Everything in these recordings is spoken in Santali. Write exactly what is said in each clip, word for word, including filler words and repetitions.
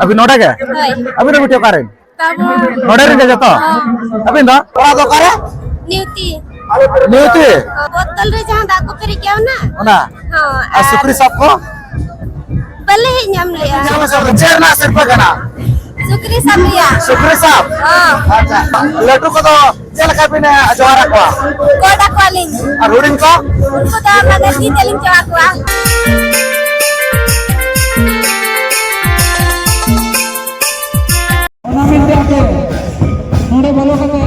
ᱟᱹᱵᱤᱱ ᱱᱚᱰᱮ ᱜᱮ? ᱦᱳᱭ᱾ ᱟᱹᱵᱤᱱ ᱫᱚ ᱵᱤᱴᱤ ᱚᱠᱟᱨᱮᱱ? ᱛᱟᱵᱚ᱾ ᱱᱚᱰᱮ ᱨᱮᱱ ᱜᱮ ᱡᱚᱛᱚ? ᱦᱚᱸ᱾ ᱟᱹᱵᱤᱱ ᱫᱚ? ᱚᱲᱟᱜ ᱫᱚ ᱚᱠᱟᱨᱮ? ᱱᱤᱣᱛᱤ᱾ ᱱᱤᱣᱛᱤ? ᱵᱳᱛᱚᱞ ᱨᱮ ᱡᱟᱦᱟᱸ ᱫᱟᱜ ᱠᱚ ᱯᱮᱨᱮᱡ ᱜᱮᱭᱟ ᱚᱱᱟ? ᱚᱱᱟ? ᱦᱚᱸ, ᱟᱨ ᱟᱨ ᱥᱩᱠᱨᱤ ᱥᱟᱵ ᱠᱚ? ᱵᱟᱞᱮ ᱦᱮᱡ ᱧᱟᱢ ᱞᱮᱜᱼᱟ᱾ ᱪᱮᱫ ᱨᱮᱱᱟᱜ ᱥᱤᱨᱯᱟᱹ ᱠᱟᱱᱟ? ᱥᱩᱠᱨᱤ ᱥᱟᱵ ᱨᱮᱭᱟᱜ᱾ ᱥᱩᱠᱨᱤ ᱥᱟᱵ? ᱦᱚᱸ᱾ ᱟᱪᱪᱷᱟ᱾ ᱞᱟᱹᱴᱩ ᱠᱚᱫᱚ ᱪᱮᱫ ᱞᱮᱠᱟ ᱵᱤᱱ, ᱮ, ᱡᱚᱦᱟᱨ ᱟᱠᱚᱣᱟ? ᱜᱚᱰ ᱟᱠᱚᱣᱟᱞᱤᱧ᱾ ᱟᱨ ᱦᱩᱰᱤᱧ ᱠᱚ? ᱩᱱᱠᱩ ᱫᱚ ᱢᱟᱱᱮ ᱛᱤ ᱛᱮᱞᱤᱧ ᱡᱚᱦᱟᱨ ᱟᱠᱚᱣᱟ᱾ ᱚᱱᱟ ᱢᱮᱱᱛᱮ ᱟᱯᱮ ᱱᱚᱰᱮ ᱵᱚᱞᱚ ᱠᱟᱛᱮ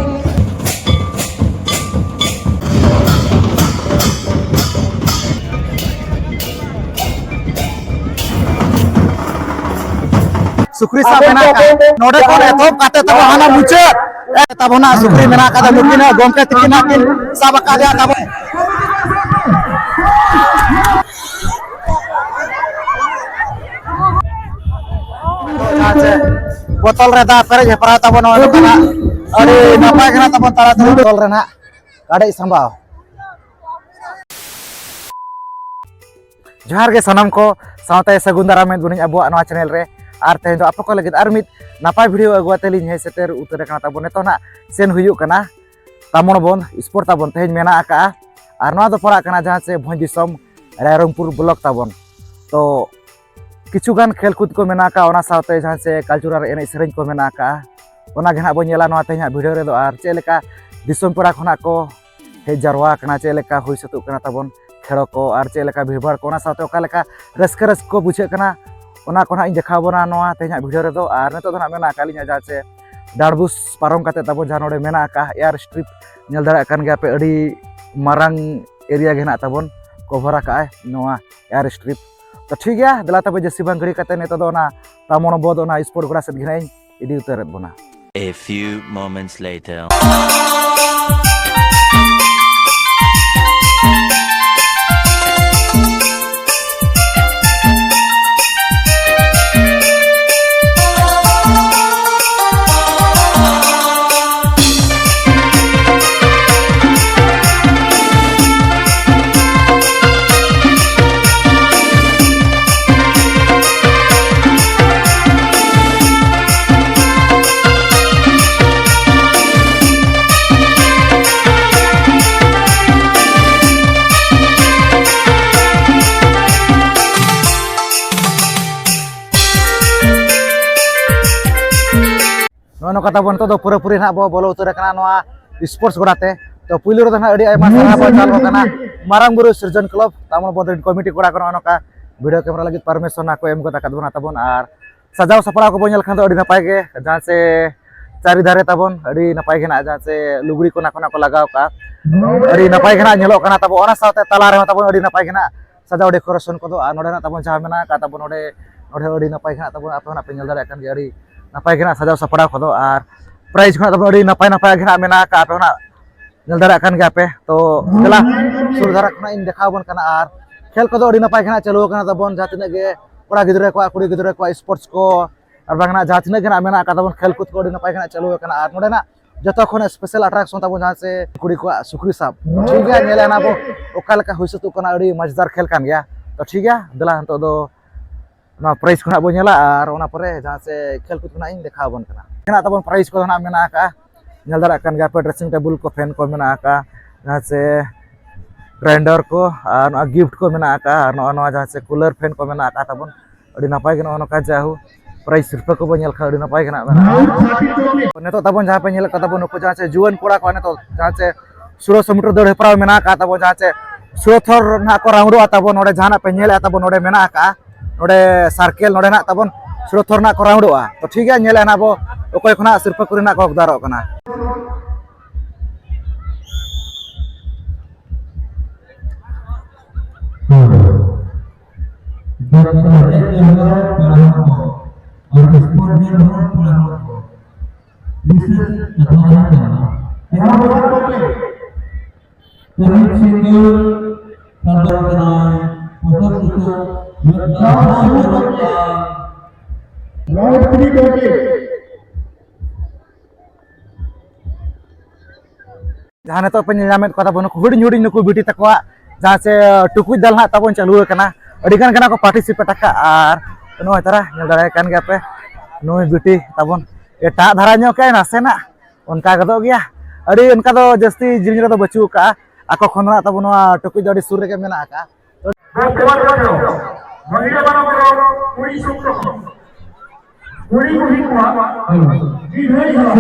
ᱥᱩᱠᱨᱤ ᱥᱟᱵ ᱢᱮᱱᱟᱜ ᱟᱠᱟᱫ᱾ ᱱᱚᱰᱮ ᱠᱷᱚᱱ ᱮᱛᱚᱦᱚᱵ ᱠᱟᱛᱮ ᱛᱟᱵᱚ ᱦᱟᱱᱟ ᱢᱩᱪᱟᱹᱫ, ᱮ, ᱛᱟᱵᱚᱱᱟ ᱥᱩᱠᱨᱤ ᱢᱮᱱᱟᱜ ᱟᱠᱟᱫᱟ᱾ ᱱᱩᱠᱤᱱᱟᱜ ᱜᱚᱢᱠᱮ ᱛᱤᱠᱤᱱᱟᱜ ᱠᱤᱱ ᱥᱟᱵ ᱟᱠᱟᱫᱮᱭᱟ ᱛᱟᱵᱚ᱾ ᱵᱳᱛᱚᱞ ᱨᱮ ᱫᱟᱜ ᱯᱮᱨᱮᱡ ᱦᱮᱯᱨᱟᱣ ᱛᱟᱵᱚᱱ ᱱᱚᱜᱼᱚᱭ ᱱᱚᱝᱠᱟᱱᱟᱜ ᱟᱹᱰᱤ ᱱᱟᱯᱟᱭ ᱠᱟᱱᱟ ᱛᱟᱵᱚᱱ ᱛᱟᱲᱟᱛᱟᱲᱤ ᱵᱳᱛᱚᱞ ᱨᱮᱱᱟᱜ ᱠᱟᱰᱮᱡ ᱥᱟᱢᱵᱟᱣ᱾ ᱡᱚᱦᱟᱨ ᱜᱮ ᱥᱟᱱᱟᱢ ᱠᱚ, ᱥᱟᱶᱛᱮ ᱥᱟᱹᱜᱩᱱ ᱫᱟᱨᱟᱢ ᱮᱫ ᱵᱚᱱᱟᱹᱧ ᱟᱵᱚᱣᱟᱜ ᱱᱚᱣᱟ ᱪᱮᱱᱮᱞ ᱨᱮ᱾ ᱟᱨ ᱛᱮᱦᱮᱧ ᱫᱚ ᱟᱯᱮ ᱠᱚ ᱞᱟᱹᱜᱤᱫ ᱟᱨ ᱢᱤᱫ ᱱᱟᱯᱟᱭ ᱵᱷᱤᱰᱤᱭᱳ ᱟᱹᱜᱩ ᱟᱛᱮ ᱞᱤᱧ ᱦᱮᱡ ᱥᱮᱴᱮᱨ ᱩᱛᱟᱹᱨ ᱟᱠᱟᱱᱟ ᱛᱟᱵᱚᱱ᱾ ᱱᱤᱛᱚᱜ ᱱᱟᱜ ᱥᱮᱱ ᱦᱩᱭᱩᱜ ᱠᱟᱱᱟ ᱛᱟᱢᱚᱲ ᱵᱚᱱᱫᱷ ᱥᱯᱳᱨᱴ ᱛᱟᱵᱚᱱ ᱛᱮᱦᱮᱧ ᱢᱮᱱᱟᱜ ᱟᱠᱟᱜᱼᱟ᱾ ᱟᱨ ᱱᱚᱣᱟ ᱫᱚ ᱯᱟᱲᱟᱜ ᱠᱟᱱᱟ ᱡᱟᱦᱟᱸ ᱪᱮ ᱵᱷᱚᱸᱡᱽ ᱫᱤᱥᱚᱢ ᱨᱟᱭᱨᱚᱝᱯᱩᱨ ᱵᱞᱚᱠ ᱛᱟᱵᱚᱱ᱾ ᱛᱚ ᱠᱤᱪᱷᱩ ᱜᱟᱱ ᱠᱷᱮᱞ ᱠᱩᱫ ᱠᱚ ᱢᱮᱱᱟᱜ ᱟᱠᱟᱫᱼᱟ, ᱚᱱᱟ ᱥᱟᱶᱛᱮ ᱡᱟᱦᱟᱸ ᱪᱮ ᱠᱟᱞᱪᱟᱨᱟᱞ ᱮᱱᱮᱡ ᱥᱮᱨᱮᱧ ᱠᱚ ᱢᱮᱱᱟᱜ ᱟᱠᱟᱫᱼᱟ, ᱚᱱᱟ ᱜᱮ ᱱᱟᱦᱟᱜ ᱵᱚᱱ ᱧᱮᱞᱟ ᱱᱚᱣᱟ ᱛᱮᱦᱮᱧᱟᱜ ᱵᱷᱤᱰᱤᱭᱳ ᱨᱮᱫᱚ᱾ ᱟᱨ ᱪᱮᱫ ᱞᱮᱠᱟ ᱫᱤᱥᱚᱢ ᱯᱮᱲᱟ ᱠᱷᱚᱱᱟᱜ ᱠᱚ ᱦᱮᱡ ᱡᱟᱨᱣᱟ ᱟᱠᱟᱱᱟ, ᱪᱮᱫ ᱞᱮᱠᱟ ᱦᱩᱭ ᱥᱟᱹᱛᱚᱜ ᱠᱟᱱᱟ ᱛᱟᱵᱚᱱ ᱠᱷᱮᱲᱚ ᱠᱚ, ᱟᱨ ᱪᱮᱫ ᱞᱮᱠᱟ ᱵᱷᱤᱲᱵᱷᱟᱲ ᱠᱚ, ᱚᱱᱟ ᱥᱟᱶᱛᱮ ᱚᱠᱟ ᱞᱮᱠᱟ ᱨᱟᱹᱥᱠᱟᱹ ᱨᱟᱹᱥᱠᱟᱹ ᱠᱚ ᱵᱩᱡᱷᱟᱹᱜ ᱠᱟᱱᱟ, ᱚᱱᱟ ᱠᱚ ᱱᱟᱦᱟᱜ ᱤᱧ ᱫᱮᱠᱷᱟᱣ ᱵᱚᱱᱟ ᱱᱚᱣᱟ ᱛᱮᱦᱮᱧᱟᱜ ᱵᱷᱤᱰᱤᱭᱳ ᱨᱮᱫᱚ᱾ ᱟᱨ ᱱᱤᱛᱚᱜ ᱫᱚ ᱱᱟᱦᱟᱜ ᱢᱮᱱᱟᱜ ᱟᱠᱟᱫ ᱞᱤᱧᱟ ᱡᱟᱦᱟᱸ ᱪᱮ ᱰᱟᱸᱰᱵᱩᱥ ᱯᱟᱨᱚᱢ ᱠᱟᱛᱮ ᱛᱟᱵᱚᱱ ᱡᱟᱦᱟᱸ ᱱᱚᱰᱮ ᱢᱮᱱᱟᱜ ᱟᱠᱟᱫ ᱮᱭᱟᱨ ᱥᱴᱨᱤᱯ, ᱧᱮᱞ ᱫᱟᱲᱮᱭᱟᱜ ᱠᱟᱱ ᱜᱮᱭᱟ ᱯᱮ, ᱟᱹᱰᱤ ᱢᱟᱨᱟᱝ ᱮᱨᱤᱭᱟ ᱜᱮ ᱱᱟᱦᱟᱜ ᱛᱟᱵᱚᱱ ᱠᱚᱵᱷᱟᱨ ᱟᱠᱟᱫ ᱟᱭ ᱱᱚᱣᱟ ᱮᱭᱟᱨ ᱥᱴᱨᱤᱯ᱾ ᱛᱚ ᱴᱷᱤᱠ ᱜᱮᱭᱟ, ᱫᱮᱞᱟ ᱛᱚᱵᱮ ᱡᱟᱹᱥᱛᱤ ᱵᱟᱝ ᱜᱷᱟᱹᱲᱤ ᱠᱟᱛᱮ ᱱᱤᱛᱚᱜ ᱫᱚ ᱚᱱᱟ ᱛᱟᱢᱚᱱ ᱵᱚᱫ ᱚᱱᱟ ᱥᱯᱳᱨᱴ ᱜᱚᱰᱟ ᱥᱮᱫ ᱜᱮ ᱱᱟᱜ ᱤᱧ ᱤᱫᱤ ᱩᱛᱟᱹᱨᱮᱫ ᱵᱚᱱᱟ᱾ A few moments later. ᱱᱚᱜᱼᱚ ᱱᱚᱝᱠᱟ ᱛᱟᱵᱚᱱ ᱱᱤᱛᱚᱜ ᱫᱚ ᱯᱩᱨᱟᱹᱯᱩᱨᱤ ᱱᱟᱦᱟᱜ ᱵᱚ ᱵᱚᱞᱚ ᱩᱛᱟᱹᱨ ᱟᱠᱟᱱᱟ ᱱᱚᱣᱟ ᱥᱯᱳᱨᱴᱥ ᱜᱚᱰᱟ ᱛᱮ᱾ ᱛᱚ ᱯᱩᱭᱞᱩ ᱨᱮᱫᱚ ᱱᱟᱦᱟᱜ ᱟᱹᱰᱤ ᱟᱭᱢᱟ ᱥᱟᱨᱦᱟᱣ ᱵᱚᱱ ᱪᱟᱞ ᱟᱠᱚ ᱠᱟᱱᱟ ᱢᱟᱨᱟᱝ ᱵᱩᱨᱩ ᱥᱤᱨᱡᱚᱱ ᱠᱞᱟᱵᱽ ᱛᱟᱢᱚᱞ ᱵᱚᱫᱽᱨᱤᱱ ᱠᱚᱢᱤᱴᱤ ᱠᱚᱲᱟ ᱠᱚ ᱱᱚᱜᱼᱚ ᱱᱚᱝᱠᱟ ᱵᱷᱤᱰᱤᱭᱳ ᱠᱮᱢᱮᱨᱟ ᱞᱟᱹᱜᱤᱫ ᱯᱟᱨᱢᱤᱥᱚᱱ ᱠᱚ ᱮᱢ ᱜᱚᱫ ᱟᱠᱟᱫ ᱵᱚᱱᱟ ᱛᱟᱵᱚᱱ᱾ ᱟᱨ ᱥᱟᱡᱟᱣ ᱥᱟᱯᱲᱟᱣ ᱠᱚᱵᱚᱱ ᱧᱮᱞ ᱠᱷᱟᱱ ᱫᱚ ᱟᱹᱰᱤ ᱱᱟᱯᱟᱭ ᱜᱮ, ᱡᱟᱦᱟᱸ ᱪᱮ ᱪᱟᱹᱨᱤ ᱫᱷᱟᱨᱮ ᱛᱟᱵᱚᱱ ᱟᱹᱰᱤ ᱱᱟᱯᱟᱭ ᱜᱮ ᱦᱮᱱᱟᱜᱼᱟ, ᱡᱟᱦᱟᱸ ᱪᱮ ᱞᱩᱜᱽᱲᱤ ᱠᱚ ᱱᱟᱠᱚ ᱱᱟᱠᱚ ᱞᱟᱜᱟᱣ ᱠᱟᱜᱼᱟ, ᱟᱹᱰᱤ ᱱᱟᱯᱟᱭ ᱜᱮ ᱦᱟᱸᱜ ᱧᱮᱞᱚᱜ ᱠᱟᱱᱟ ᱛᱟᱵᱚᱱ᱾ ᱚᱱᱟ ᱥᱟᱶᱛᱮ ᱛᱟᱞᱟ ᱨᱮᱦᱚᱸ ᱛᱟᱵᱚᱱ ᱟᱹᱰᱤ ᱱᱟᱯᱟᱭ ᱜᱮ ᱦᱟᱸᱜ ᱥᱟᱡᱟᱣ ᱰᱮᱠᱳᱨᱮᱥᱚᱱ ᱠᱚᱫᱚ᱾ ᱟᱨ ᱱᱚᱰᱮ ᱱᱟᱜ ᱛᱟᱵᱚᱱ ᱡᱟᱦᱟᱸ ᱢᱮᱱᱟᱜ ᱟᱠᱟᱫ ᱛᱟᱵᱚᱱ ᱱᱚᱰᱮ, ᱱᱚᱰᱮ ᱦᱚᱸ ᱟᱹᱰᱤ ᱱᱟᱯᱟᱭ ᱜᱮ ᱦᱟᱸᱜ ᱛᱟᱵᱚᱱ, ᱟᱯᱮ ᱦᱚᱸ ᱱᱟᱜ ᱯᱮ ᱧᱮᱞ ᱫᱟᱲᱮᱭᱟᱜ ᱠᱟᱱ ᱜᱮᱭᱟ, ᱟᱹᱰᱤ ᱱᱟᱯᱟᱭ ᱜᱮ ᱦᱟᱸᱜ ᱥᱟᱡᱟᱣ ᱥᱟᱯᱲᱟᱣ ᱠᱚᱫᱚ᱾ ᱟᱨ ᱯᱨᱟᱭᱤᱡᱽ ᱠᱚ ᱦᱟᱸᱜ ᱛᱟᱵᱚᱱ ᱟᱹᱰᱤ ᱱᱟᱯᱟᱭ ᱱᱟᱯᱟᱭ ᱜᱮ ᱦᱟᱸᱜ ᱢᱮᱱᱟᱜ ᱟᱠᱟᱫ, ᱟᱯᱮ ᱦᱚᱸ ᱱᱟᱜ ᱧᱮᱞ ᱫᱟᱲᱮᱭᱟᱜ ᱠᱟᱱ ᱜᱮᱭᱟ ᱯᱮ᱾ ᱛᱚ ᱫᱮᱞᱟ, ᱥᱩᱨ ᱫᱷᱟᱨᱟ ᱠᱷᱚᱱᱟᱜ ᱤᱧ ᱫᱮᱠᱷᱟᱣ ᱟᱵᱚᱱ ᱠᱟᱱᱟ᱾ ᱟᱨ ᱠᱷᱮᱞ ᱠᱚᱫᱚ ᱟᱹᱰᱤ ᱱᱟᱯᱟᱭ ᱜᱮ ᱦᱟᱸᱜ ᱪᱟᱹᱞᱩ ᱟᱠᱟᱱᱟ ᱛᱟᱵᱚᱱ, ᱡᱟᱦᱟᱸ ᱛᱤᱱᱟᱹᱜ ᱜᱮ ᱠᱚᱲᱟ ᱜᱤᱫᱽᱨᱟᱹ ᱠᱚᱣᱟᱜ, ᱠᱩᱲᱤ ᱜᱤᱫᱽᱨᱟᱹ ᱠᱚᱣᱟᱜ ᱥᱯᱳᱨᱴᱥ ᱠᱚ, ᱟᱨ ᱵᱟᱝ ᱱᱟᱜ ᱡᱟᱦᱟᱸ ᱛᱤᱱᱟᱹᱜ ᱜᱮ ᱱᱟᱜ ᱢᱮᱱᱟᱜ ᱟᱠᱟᱫ ᱛᱟᱵᱚᱱ ᱠᱷᱮᱞ ᱠᱩᱫ ᱠᱚ ᱟᱹᱰᱤ ᱱᱟᱯᱟᱭ ᱜᱮ ᱱᱟᱜ ᱪᱟᱹᱞᱩ ᱟᱠᱟᱱᱟ᱾ ᱟᱨ ᱱᱚᱰᱮᱱᱟᱜ ᱡᱚᱛᱚ ᱠᱷᱚᱱ ᱥᱯᱮᱥᱟᱞ ᱟᱴᱨᱟᱠᱥᱚᱱ ᱛᱟᱵᱚᱱ ᱡᱟᱦᱟᱸ ᱪᱮ ᱠᱩᱲᱤ ᱠᱚᱣᱟᱜ ᱥᱩᱠᱨᱤ ᱥᱟᱵ, ᱴᱷᱤᱠ ᱜᱮᱭᱟ, ᱧᱮᱞ ᱟᱵᱚ ᱚᱠᱟ ᱞᱮᱠᱟ ᱦᱩᱭ ᱥᱟᱹᱛᱚᱜ ᱠᱟᱱᱟ, ᱟᱹᱰᱤ ᱢᱚᱡᱽᱫᱟᱨ ᱠᱷᱮᱞ ᱠᱟᱱ ᱜᱮᱭᱟ᱾ ᱛᱚ ᱴᱷᱤᱠ ᱜᱮᱭᱟ, ᱫᱮᱞᱟ ᱱᱤᱛᱚᱜ ᱫᱚ ᱱᱚᱣᱟ ᱯᱨᱟᱭᱤᱡᱽ ᱠᱚ ᱱᱟᱜ ᱵᱚᱱ ᱧᱮᱞᱟ ᱟᱨ ᱚᱱᱟ ᱯᱚᱨᱮ ᱡᱟᱦᱟᱸ ᱪᱮ ᱠᱷᱮᱞ ᱠᱩᱫ ᱠᱚ ᱱᱟᱜ ᱤᱧ ᱫᱮᱠᱷᱟᱣ ᱟᱵᱚᱱ ᱠᱟᱱᱟ᱾ ᱦᱮᱱᱟᱜ ᱛᱟᱵᱚᱱ ᱯᱨᱟᱭᱤᱡᱽ ᱠᱚᱫᱚ ᱱᱟᱜ ᱢᱮᱱᱟᱜ ᱟᱠᱟᱫᱼᱟ, ᱧᱮᱞ ᱫᱟᱲᱮᱭᱟᱜ ᱠᱟᱱ ᱜᱮᱭᱟ ᱯᱮ, ᱰᱨᱮᱥᱤᱝ ᱴᱮᱵᱩᱞ ᱠᱚ, ᱯᱷᱮᱱ ᱠᱚ ᱢᱮᱱᱟᱜ ᱟᱠᱟᱫᱼᱟ, ᱡᱟᱦᱟᱸ ᱪᱮ ᱜᱨᱟᱭᱤᱱᱰᱟᱨ ᱠᱚ ᱟᱨ ᱱᱚᱣᱟ ᱜᱤᱯᱷᱴ ᱠᱚ ᱢᱮᱱᱟᱜ ᱟᱠᱟᱫᱼᱟ, ᱟᱨ ᱱᱚᱜᱼᱚ ᱱᱚᱣᱟ ᱡᱟᱦᱟᱸ ᱪᱮ ᱠᱩᱞᱟᱨ ᱯᱷᱮᱱ ᱠᱚ ᱢᱮᱱᱟᱜ ᱟᱠᱟᱫ ᱛᱟᱵᱚᱱ᱾ ᱟᱹᱰᱤ ᱱᱟᱯᱟᱭ ᱜᱮ ᱱᱚᱜᱼᱚ ᱱᱚᱝᱠᱟ ᱡᱟᱭᱦᱳᱠ ᱯᱨᱟᱭᱤᱡᱽ ᱥᱤᱨᱯᱟᱹ ᱠᱚᱵᱚᱱ ᱧᱮᱞ ᱠᱷᱟᱱ ᱟᱹᱰᱤ ᱱᱟᱯᱟᱭ ᱜᱮ ᱱᱟᱜ ᱢᱮᱱᱟᱜᱼᱟ᱾ ᱱᱤᱛᱚᱜ ᱛᱟᱵᱚᱱ ᱡᱟᱦᱟᱸ ᱯᱮ ᱧᱮᱞᱮᱫ ᱠᱚ ᱛᱟᱵᱚᱱ ᱱᱩᱠᱩ ᱡᱟᱦᱟᱸ ᱪᱮ ᱡᱩᱣᱟᱹᱱ ᱠᱚᱲᱟ ᱠᱚ ᱱᱤᱛᱚᱜ ᱡᱟᱦᱟᱸ ᱪᱮ ᱥᱳᱞᱳᱥᱚ ᱢᱤᱴᱟᱨ ᱫᱟᱹᱲ ᱦᱮᱯᱨᱟᱣ ᱢᱮᱱᱟᱜ ᱟᱠᱟᱫ ᱛᱟᱵᱚᱱ, ᱡᱟᱦᱟᱸ ᱪᱮ ᱥᱳᱞᱳ ᱛᱷᱚᱨ ᱱᱟᱜ ᱠᱚ ᱨᱟᱣᱩᱱᱰᱚᱜᱼᱟ ᱛᱟᱵᱚᱱ᱾ ᱱᱚᱰᱮ ᱡᱟᱦᱟᱱᱟᱜ ᱯᱮ ᱧᱮᱞᱮᱫᱼᱟ ᱛᱟᱵᱚᱱ ᱱᱚᱰᱮ ᱢᱮᱱᱟᱜ ᱟᱠᱟᱫᱼᱟ, ᱱᱚᱰᱮ ᱥᱟᱨᱠᱮᱞ ᱱᱚᱰᱮ ᱱᱟᱜ ᱛᱟᱵᱚᱱ ᱥᱳᱞᱳ ᱛᱷᱚᱨ ᱱᱟᱜ ᱠᱚ ᱨᱟᱣᱩᱱᱰᱚᱜᱼᱟ᱾ ᱛᱚ ᱴᱷᱤᱠ ᱜᱮᱭᱟ, ᱧᱮᱞᱮᱫᱼᱟ ᱱᱟᱜ ᱵᱚ ᱚᱠᱚᱭ ᱠᱷᱚᱱᱟᱜ ᱥᱤᱨᱯᱟᱹ ᱠᱚᱨᱮᱱᱟᱜ ᱠᱚ ᱦᱚᱠᱫᱟᱨᱚᱜ ᱠᱟᱱᱟ᱾ ᱰᱟᱠᱛᱟᱨ ᱮᱢ ᱮᱢ ᱟᱨ ᱯᱟᱲᱦᱟᱣ ᱠᱚ ᱟᱨ ᱥᱯᱳᱨᱴ ᱧᱮᱞ ᱦᱚᱸ ᱯᱟᱲᱦᱟᱣ ᱠᱚ ᱵᱤᱥᱮᱥ ᱠᱟᱛᱷᱟ ᱛᱟᱦᱮᱸ ᱠᱟᱱᱟ᱾ ᱮᱦᱚᱵ ᱞᱟᱦᱟ ᱠᱟᱛᱮ ᱛᱮᱦᱮᱧ ᱥᱤᱸᱜᱟᱹᱲ ᱥᱟᱰᱮ ᱠᱟᱱᱟᱭ ᱯᱚᱛᱚᱵ ᱠᱤᱛᱟᱹᱵ ᱢᱤᱫ ᱫᱷᱟᱣ ᱦᱚᱸ ᱧᱮᱞᱚᱜ ᱠᱟᱱ ᱞᱟᱣᱩᱰ ᱥᱯᱤᱠᱟᱨ ᱜᱮ᱾ ᱡᱟᱦᱟᱸ ᱱᱤᱛᱚᱜ ᱯᱮ ᱧᱮᱞ ᱧᱟᱢᱮᱫ ᱠᱚᱣᱟ ᱛᱟᱵᱚᱱ ᱱᱩᱠᱩ ᱦᱩᱰᱤᱧ ᱦᱩᱰᱤᱧ ᱱᱩᱠᱩ ᱵᱤᱴᱤ ᱛᱟᱠᱚᱣᱟᱜ ᱡᱟᱦᱟᱸ ᱪᱮ ᱴᱩᱠᱩᱡ ᱫᱟᱞ ᱦᱟᱸᱜ ᱛᱟᱵᱚᱱ ᱪᱟᱹᱞᱩ ᱟᱠᱟᱱᱟ᱾ ᱟᱹᱰᱤ ᱜᱟᱱ ᱜᱮ ᱱᱟᱜ ᱠᱚ ᱯᱟᱨᱴᱤᱥᱤᱯᱮᱴ ᱟᱠᱟᱫ᱾ ᱟᱨ ᱱᱚᱜᱼᱚᱭ ᱛᱟᱨᱟ ᱧᱮᱞ ᱫᱟᱲᱮᱭᱟᱭ ᱠᱟᱱ ᱜᱮᱭᱟ ᱯᱮ, ᱱᱩᱭ ᱵᱤᱴᱤ ᱛᱟᱵᱚᱱ ᱮᱴᱟᱜ ᱫᱷᱟᱨᱟ ᱧᱚᱜ ᱠᱟᱭ ᱱᱟᱥᱮᱱᱟᱜ, ᱚᱱᱠᱟ ᱜᱚᱫᱚᱜ ᱜᱮᱭᱟ᱾ ᱟᱹᱰᱤ ᱚᱱᱠᱟ ᱫᱚ ᱡᱟᱹᱥᱛᱤ ᱡᱤᱞᱤᱧ ᱨᱮᱫᱚ ᱵᱟᱹᱪᱩᱜ ᱟᱠᱟᱫᱼᱟ, ᱟᱠᱚ ᱠᱷᱚᱱ ᱫᱚ ᱱᱟᱜ ᱛᱟᱵᱚᱱ ᱱᱚᱣᱟ ᱴᱩᱠᱩᱡ ᱫᱚ ᱟᱹᱰᱤ ᱥᱩᱨ ᱨᱮᱜᱮ ᱢᱮᱱᱟᱜ ᱟᱠᱟᱫᱼᱟ᱾ ᱢᱚᱦᱤᱞᱟ ᱵᱟᱨᱚ ᱵᱚᱨᱚ ᱠᱩᱲᱤ ᱥᱚᱝᱜᱷᱚ᱾ ᱠᱩᱲᱤ ᱠᱩᱲᱤ ᱠᱚᱣᱟᱜ ᱦᱮᱸ᱾ ᱜᱤᱫᱽᱨᱟᱹ ᱡᱟᱦᱟᱸ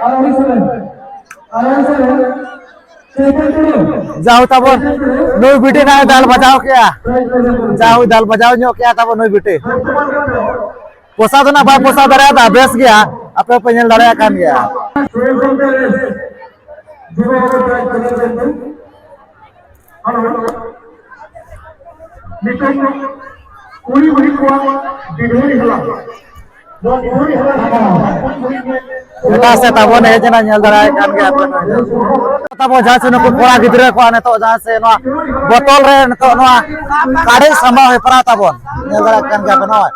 ᱟᱨ ᱩᱱᱤ ᱥᱚᱨᱮᱱ, ᱟᱨ ᱩᱱᱤ ᱥᱚᱨᱮᱱ, ᱪᱮᱛᱚᱱ ᱴᱩᱰᱩ᱾ ᱡᱟᱦᱳ ᱛᱟᱵᱚᱱ, ᱱᱩᱭ ᱵᱤᱴᱤ ᱱᱟᱭ ᱫᱟᱞ ᱵᱟᱡᱟᱣ ᱠᱮᱜᱼᱟ᱾ ᱡᱟᱦᱳ ᱫᱟᱞ ᱵᱟᱡᱟᱣ ᱧᱚᱜ ᱠᱮᱜᱼᱟ ᱛᱟᱵᱚᱱ ᱱᱩᱭ ᱵᱤᱴᱤ᱾ ᱯᱚᱥᱟ ᱫᱚ ᱱᱟᱜ ᱵᱟᱭ ᱯᱚᱥᱟ ᱫᱟᱲᱮᱭᱟᱫᱟ, ᱵᱮᱥ ᱜᱮᱭᱟ, ᱟᱯᱮ ᱯᱮ ᱧᱮᱞ ᱫᱟᱲᱮᱭᱟᱜ ᱠᱟᱱ ᱜᱮᱭᱟ᱾ ᱱᱤᱛᱚᱜ ᱠᱩᱲᱤ ᱠᱩᱲᱤ ᱠᱚᱣᱟᱜ ᱰᱤᱰᱷᱟᱹᱣᱲᱤ ᱦᱟᱞᱟᱝ᱾ ᱱᱚᱣᱟ ᱰᱤᱰᱷᱟᱹᱣᱲᱤ ᱦᱟᱞᱟᱝ ᱮᱴᱟᱜ ᱥᱮᱫ ᱛᱟᱵᱚᱱ ᱦᱮᱡ ᱮᱱᱟ, ᱧᱮᱞ ᱫᱟᱲᱮᱭᱟᱜ ᱠᱟᱱ ᱜᱮᱭᱟ ᱯᱮ᱾ ᱛᱟᱵᱚᱱ ᱡᱟᱦᱟᱸ ᱥᱮ ᱱᱩᱠᱩ ᱠᱚᱲᱟ ᱜᱤᱫᱽᱨᱟᱹ ᱠᱚᱣᱟᱜ ᱱᱤᱛᱚᱜ ᱡᱟᱦᱟᱸ ᱥᱮ ᱱᱚᱣᱟ ᱵᱚᱛᱚᱞ ᱨᱮ ᱱᱤᱛᱚᱜ ᱱᱚᱣᱟ ᱠᱟᱰᱮᱡ ᱥᱟᱢᱵᱟᱣ ᱦᱮᱯᱨᱟᱣ ᱛᱟᱵᱚᱱ ᱧᱮᱞ ᱫᱟᱲᱮᱭᱟᱜ ᱠᱟᱱ ᱜᱮᱭᱟ ᱯᱮ᱾ ᱱᱚᱜᱼᱚᱭ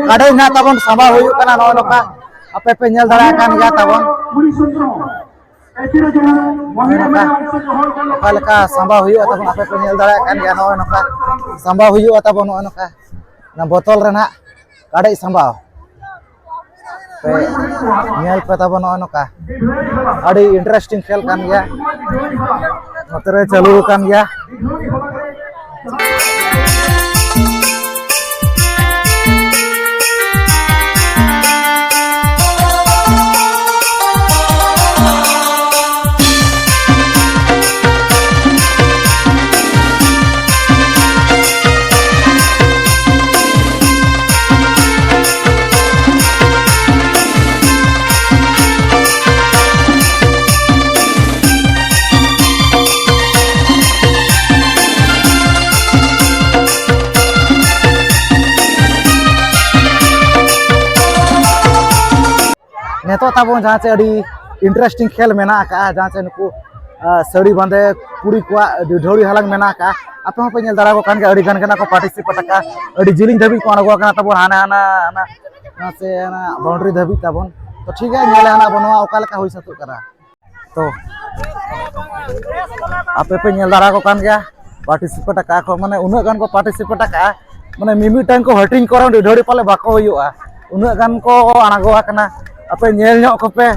ᱠᱟᱰᱮᱡ ᱱᱟᱜ ᱛᱟᱵᱚᱱ ᱥᱟᱢᱵᱟᱣ ᱦᱩᱭᱩᱜ ᱠᱟᱱᱟ, ᱱᱚᱜᱼᱚᱭ ᱱᱚᱝᱠᱟ ᱟᱯᱮ ᱯᱮ ᱧᱮᱞ ᱫᱟᱲᱮᱭᱟᱜ ᱠᱟᱱ ᱜᱮᱭᱟ ᱛᱟᱵᱚᱱ᱾ ᱱᱚᱜᱼᱚᱭ ᱱᱚᱝᱠᱟ ᱚᱠᱟ ᱞᱮᱠᱟ ᱥᱟᱢᱵᱟᱣ ᱦᱩᱭᱩᱜᱼᱟ ᱛᱟᱵᱚᱱ, ᱟᱯᱮ ᱯᱮ ᱧᱮᱞ ᱫᱟᱲᱮᱭᱟᱜ ᱠᱟᱱ ᱜᱮᱭᱟ᱾ ᱱᱚᱜᱼᱚᱭ ᱱᱚᱝᱠᱟ ᱥᱟᱢᱵᱟᱣ ᱦᱩᱭᱩᱜᱼᱟ ᱛᱟᱵᱚᱱ, ᱱᱚᱜᱼᱚᱭ ᱱᱚᱝᱠᱟ ᱚᱱᱟ ᱵᱚᱛᱚᱞ ᱨᱮ ᱱᱟᱜ ᱠᱟᱰᱮᱡ ᱥᱟᱢᱵᱟᱣ ᱯᱮ ᱧᱮᱞ ᱯᱮ ᱛᱟᱵᱚᱱ᱾ ᱱᱚᱜᱼᱚᱭ ᱱᱚᱝᱠᱟ ᱟᱹᱰᱤ interesting ᱠᱷᱮᱞ ᱠᱟᱱ ᱜᱮᱭᱟ, ᱱᱚᱛᱮ ᱨᱮ ᱪᱟᱹᱞᱩ ᱟᱠᱟᱱ ᱜᱮᱭᱟ᱾ ᱱᱤᱛᱚᱜ ᱛᱟᱵᱚᱱ ᱡᱟᱦᱟᱸ ᱪᱮ ᱟᱹᱰᱤ interesting ᱠᱷᱮᱞ ᱢᱮᱱᱟᱜ ᱟᱠᱟᱫᱼᱟ, ᱡᱟᱦᱟᱸ ᱪᱮ ᱱᱩᱠᱩ, ᱟ, ᱥᱟᱹᱲᱤ ᱵᱟᱸᱫᱮ ᱠᱩᱲᱤ ᱠᱚᱣᱟᱜ ᱰᱤᱰᱷᱟᱹᱣᱲᱤ ᱦᱟᱞᱟᱝ ᱢᱮᱱᱟᱜ ᱟᱠᱟᱫᱼᱟ᱾ ᱟᱯᱮ ᱦᱚᱸᱯᱮ ᱧᱮᱞ ᱫᱟᱲᱮᱭᱟᱠᱚ ᱠᱟᱱ ᱜᱮᱭᱟ, ᱟᱹᱰᱤ ᱜᱟᱱ ᱜᱮ ᱱᱟᱜ ᱠᱚ participate ᱟᱠᱟᱫᱼᱟ, ᱟᱹᱰᱤ ᱡᱤᱞᱤᱧ ᱫᱷᱟᱹᱵᱤᱡ ᱠᱚ ᱟᱬᱜᱚ ᱟᱠᱟᱱᱟ ᱛᱟᱵᱚᱱ, ᱦᱟᱱᱟ ᱦᱟᱱᱟ ᱦᱟᱱᱟ ᱦᱟᱱᱟ ᱥᱮ ᱦᱟᱱᱟ boundary ᱫᱷᱟᱹᱵᱤᱡ ᱛᱟᱵᱚᱱ᱾ ᱛᱚ ᱴᱷᱤᱠ ᱜᱮᱭᱟ, ᱧᱮᱞᱟ ᱦᱟᱸᱜ ᱵᱚᱱ ᱱᱚᱣᱟ ᱚᱠᱟ ᱞᱮᱠᱟ ᱦᱩᱭ ᱥᱟᱹᱛᱚᱜ ᱠᱟᱱᱟ᱾ ᱛᱚ ᱟᱯᱮ ᱯᱮ ᱧᱮᱞ ᱫᱟᱲᱮᱭᱟᱠᱚ ᱠᱟᱱ ᱜᱮᱭᱟ, participate ᱟᱠᱟᱫᱼᱟ ᱠᱚ, ᱢᱟᱱᱮ ᱩᱱᱟᱹᱜ ᱜᱟᱱ ᱠᱚ participate ᱟᱠᱟᱫᱼᱟ, ᱢᱟᱱᱮ ᱢᱤᱢᱤᱫᱴᱟᱝ ᱠᱚ ᱦᱟᱹᱴᱤᱧ ᱠᱚᱨᱮ ᱰᱤᱰᱷᱟᱹᱣᱲᱤ ᱯᱟᱞᱮ ᱵᱟᱠᱚ ᱦᱩᱭᱩᱜᱼᱟ, ᱩᱱᱟᱹᱜ ᱜᱟᱱ ᱠᱚ ᱟᱬᱜᱚ ᱟᱠᱟᱱᱟ᱾ ᱟᱯᱮ ᱧᱮᱞ ᱧᱚᱜ ᱠᱚᱯᱮ᱾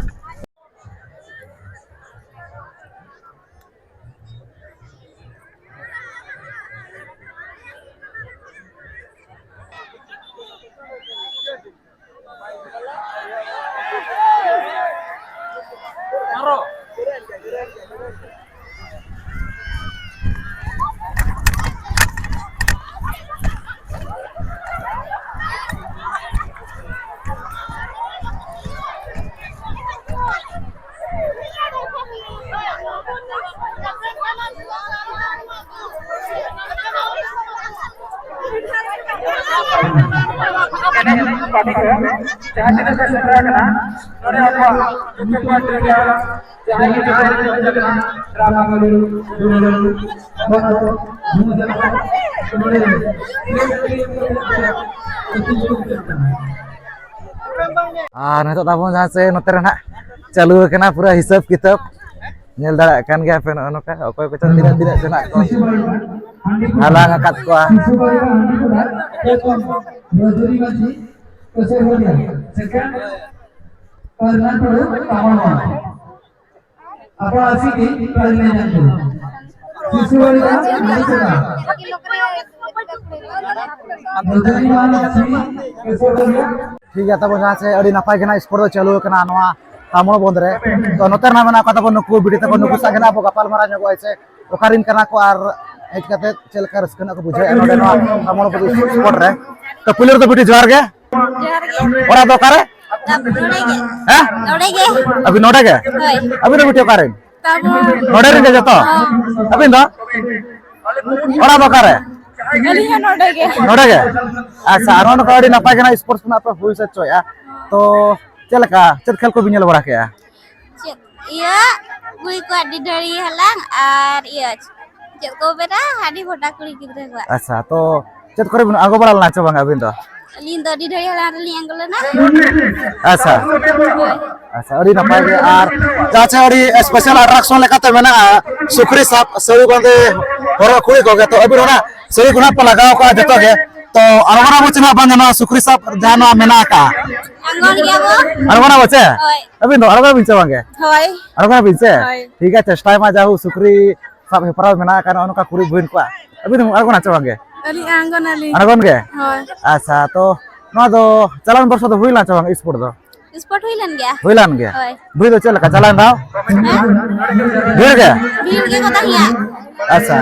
ᱡᱟᱦᱟᱸ ᱛᱤᱱᱟᱹᱜ ᱯᱮ ᱥᱮᱴᱮᱨ ᱟᱠᱟᱱᱟ, ᱱᱚᱰᱮ ᱟᱵᱚᱣᱟᱜ ᱡᱚᱛᱚ ᱠᱚᱣᱟᱜ ᱡᱟᱦᱟᱸ ᱡᱟᱦᱟᱸᱭ ᱜᱮ ᱡᱟᱦᱟᱸᱭ ᱠᱚ ᱥᱮᱴᱮᱨ ᱟᱠᱟᱱᱟ, ᱨᱟᱢ ᱢᱚᱱᱫᱤᱨ, ᱫᱩᱞᱟᱹᱲ, ᱵᱚᱱᱫᱚ, ᱱᱚᱰᱮ ᱟᱨ ᱱᱤᱛᱚᱜ ᱛᱟᱵᱚᱱ ᱡᱟᱦᱟᱸ ᱥᱮ ᱱᱚᱛᱮ ᱨᱮ ᱱᱟᱜ ᱪᱟᱹᱞᱩ ᱟᱠᱟᱱᱟ ᱯᱩᱨᱟᱹ ᱦᱤᱥᱟᱹᱵ ᱠᱤᱛᱟᱹᱵ᱾ ᱧᱮᱞ ᱫᱟᱲᱮᱭᱟᱜ ᱠᱟᱱ ᱜᱮᱭᱟ ᱯᱮ ᱱᱚᱜᱼᱚ ᱱᱚᱝᱠᱟ ᱚᱠᱚᱭ ᱠᱚᱪᱚᱝ ᱛᱤᱱᱟᱹᱜ ᱛᱤᱱᱟᱹᱜ ᱪᱚ ᱱᱟᱜ ᱠᱚ ᱦᱟᱞᱟᱝ ᱟᱠᱟᱫ ᱠᱚᱣᱟ᱾ ᱴᱷᱤᱠ ᱜᱮᱭᱟ, ᱛᱟᱵᱚ ᱡᱟᱦᱟᱸ ᱥᱮ ᱟᱹᱰᱤ ᱱᱟᱯᱟᱭ ᱜᱮ ᱱᱟᱜ ᱥᱯᱳᱨᱴ ᱫᱚ ᱪᱟᱹᱞᱩ ᱟᱠᱟᱱᱟ ᱱᱚᱣᱟ ᱛᱟᱢᱚᱲ ᱵᱚᱱᱫ ᱨᱮ᱾ ᱛᱚ ᱱᱚᱛᱮ ᱨᱮᱱᱟᱜ ᱢᱮᱱᱟᱜ ᱠᱚ ᱛᱟᱵᱚ ᱱᱩᱠᱩ ᱵᱤᱴᱤ ᱛᱟᱠᱚ, ᱱᱩᱠᱩ ᱥᱟᱶ ᱜᱮ ᱱᱟᱜ ᱟᱵᱚ ᱜᱟᱯᱟᱞ ᱢᱟᱨᱟᱣ ᱧᱚᱜᱚᱜᱼᱟ ᱥᱮ ᱚᱠᱟ ᱨᱮᱱ ᱠᱟᱱᱟ ᱠᱚ ᱟᱨ ᱦᱮᱡ ᱠᱟᱛᱮ ᱪᱮᱫ ᱞᱮᱠᱟ ᱨᱟᱹᱥᱠᱟᱹ ᱱᱟᱜ ᱠᱚ ᱵᱩᱡᱷᱟᱹᱣᱮᱫᱼᱟ ᱱᱚᱰᱮ ᱱᱚᱣᱟ ᱛᱟᱢᱚᱲ ᱵᱚᱱᱫ ᱥᱯᱳᱨᱴ ᱨᱮ᱾ ᱛᱚ ᱯᱩᱭᱞᱩ ᱨᱮᱫᱚ ᱵᱤᱴᱤ ᱡᱚᱦᱟᱨ ᱜᱮ᱾ ᱡᱚᱦᱟᱨ ᱜᱮ᱾ ᱚᱲᱟᱜ ᱫᱚ ᱚᱠᱟᱨᱮ? ᱱᱚᱰᱮ ᱜᱮ᱾ ᱦᱮᱸ? ᱱᱚᱰᱮ ᱜᱮ᱾ ᱟᱹᱵᱤᱱ ᱱᱚᱰᱮ ᱜᱮ? ᱦᱳᱭ᱾ ᱟᱹᱵᱤᱱ ᱫᱚ ᱵᱤᱴᱤ ᱚᱠᱟᱨᱮᱱ? ᱛᱟᱵᱚ᱾ ᱱᱚᱰᱮ ᱨᱮᱱ ᱜᱮ ᱡᱚᱛᱚ? ᱦᱚᱸ᱾ ᱟᱹᱵᱤᱱ ᱫᱚ? ᱚᱲᱟᱜ ᱫᱚ ᱚᱠᱟᱨᱮ? ᱟᱹᱞᱤᱧ ᱦᱚᱸ ᱱᱚᱰᱮ ᱜᱮ᱾ ᱱᱚᱰᱮ ᱜᱮ? ᱟᱪᱪᱷᱟ, ᱟᱨ ᱱᱚᱜᱼᱚ ᱱᱚᱝᱠᱟ ᱟᱹᱰᱤ ᱱᱟᱯᱟᱭ ᱜᱮ ᱱᱟᱜ ᱥᱯᱳᱨᱴᱥ ᱠᱷᱚᱱᱟᱜ ᱯᱮ ᱦᱩᱭ ᱥᱟᱹᱛ ᱦᱚᱪᱚᱭᱮᱫᱼᱟ᱾ ᱛᱚ ᱪᱮᱫ ᱞᱮᱠᱟ, ᱪᱮᱫ ᱠᱷᱮᱞ ᱠᱚᱵᱤᱱ ᱧᱮᱞ ᱵᱟᱲᱟ ᱠᱮᱫᱼᱟ? ᱪᱮᱫ ᱤᱭᱟᱹ ᱠᱩᱲᱤ ᱠᱚᱣᱟᱜ ᱰᱤᱰᱷᱟᱹᱲᱤ ᱦᱟᱞᱟᱝ ᱟᱨ ᱤᱭᱟᱹ ᱪᱮᱫ ᱠᱚ ᱢᱮᱱᱟ ᱦᱟᱺᱰᱤ ᱵᱷᱚᱸᱰᱟ ᱠᱩᱲᱤ ᱜᱤᱫᱽᱨᱟᱹ ᱠᱚᱣᱟᱜ᱾ ᱟᱪᱪᱷᱟ, ᱛᱚ ᱪᱮᱫ ᱠᱚᱨᱮ ᱵᱤᱱ ᱟᱬᱜᱚ ᱵᱟᱲᱟ ᱞᱮᱱᱟ ᱪᱮ ᱵᱟᱝ ᱟᱹᱵᱤᱱ ᱫᱚ? ᱟᱹᱞᱤᱧ ᱫᱚ ᱰᱤᱰᱷᱟᱹᱲᱤ ᱦᱟᱞᱟᱝ ᱨᱮᱞᱤᱧ ᱟᱬᱜᱚ ᱞᱮᱱᱟ᱾ ᱟᱪᱪᱷᱟ᱾ ᱦᱳᱭ᱾ ᱟᱪᱪᱷᱟ, ᱟᱹᱰᱤ ᱱᱟᱯᱟᱭ ᱜᱮ᱾ ᱟᱨ ᱡᱟᱦᱟᱸ ᱪᱮ ᱟᱹᱰᱤ ᱥᱯᱮᱥᱟᱞ ᱟᱴᱨᱟᱠᱥᱚᱱ ᱞᱮᱠᱟᱛᱮ ᱢᱮᱱᱟᱜᱼᱟ ᱥᱩᱠᱨᱤ ᱥᱟᱵ ᱥᱟᱹᱲᱤ ᱵᱟᱸᱫᱮ ᱦᱚᱨᱚᱜ ᱠᱩᱲᱤ ᱠᱚᱜᱮ᱾ ᱛᱚ ᱟᱹᱵᱤᱱ ᱚᱱᱟ ᱥᱟᱹᱲᱤ ᱠᱚ ᱱᱟᱜ ᱯᱮ ᱞᱟᱜᱟᱣ ᱠᱟᱜᱼᱟ ᱡᱚᱛᱚ ᱜᱮ᱾ ᱛᱚ ᱟᱬᱜᱚᱱᱟ ᱵᱚ ᱪᱮ ᱱᱟᱜ ᱵᱟᱝ ᱜᱟᱱᱚᱜᱼᱟ ᱥᱩᱠᱨᱤ ᱥᱟᱵ ᱡᱟᱦᱟᱸ ᱱᱚᱣᱟ ᱢᱮᱱᱟᱜ ᱟᱠᱟᱜᱼᱟ? ᱟᱬᱜᱚᱱ ᱜᱮᱭᱟ ᱵᱚ᱾ ᱟᱬᱜᱚᱱᱟ ᱵᱚ ᱪᱮ? ᱦᱳᱭ᱾ ᱟᱹᱵᱤᱱ ᱫᱚ ᱟᱬᱜᱚᱱᱟᱵᱤᱱ ᱪᱮ ᱵᱟᱝ ᱜᱮ? ᱦᱳᱭ᱾ ᱟᱬᱜᱚᱱᱟᱵᱤᱱ ᱥᱮ? ᱦᱳᱭ᱾ ᱴᱷᱤᱠ ᱜᱮᱭᱟ, ᱪᱮᱥᱴᱟᱭ ᱢᱟ ᱡᱟᱦᱳ ᱥᱩᱠᱨᱤ ᱥᱟᱵ ᱦᱮᱯᱨᱟᱣ ᱢᱮᱱᱟᱜ ᱟᱠᱟᱫ ᱱᱚᱜᱼᱚ ᱱᱚᱝᱠᱟ ᱠᱩᱲᱤ ᱵᱚᱦᱤᱱ ᱠᱚᱣᱟᱜ᱾ ᱟᱹᱵᱤᱱ ᱫᱚ ᱟᱬᱜᱚᱱᱟ ᱪᱮ ᱵᱟᱝ ᱜᱮ? ᱟᱹᱞᱤᱧ ᱟᱬᱜᱚᱱᱟᱞᱤᱧ᱾ ᱟᱬᱜᱚᱱ ᱜᱮ? ᱦᱳᱭ᱾ ᱟᱪᱪᱷᱟ, ᱛᱚ ᱱᱚᱣᱟ ᱫᱚ ᱪᱟᱞᱟᱣᱮᱱ ᱵᱚᱨᱥᱚ ᱫᱚ ᱦᱩᱭ ᱞᱮᱱᱟ ᱪᱮ ᱵᱟᱝ ᱥᱯᱳᱨᱴ ᱫᱚ? ᱥᱯᱳᱨᱴ ᱦᱩᱭ ᱞᱮᱱ ᱜᱮᱭᱟ᱾ ᱦᱩᱭ ᱞᱮᱱ ᱜᱮᱭᱟ? ᱦᱳᱭ᱾ ᱵᱷᱤᱲ ᱫᱚ ᱪᱮᱫ ᱞᱮᱠᱟ ᱪᱟᱞᱟᱣᱮᱱ ᱫᱷᱟᱣ? ᱦᱮᱸ? ᱵᱷᱤᱲ ᱜᱮ? ᱵᱷᱤᱲ ᱜᱮᱠᱚ ᱛᱟᱦᱮᱸᱭᱟ᱾ ᱟᱪᱪᱷᱟ,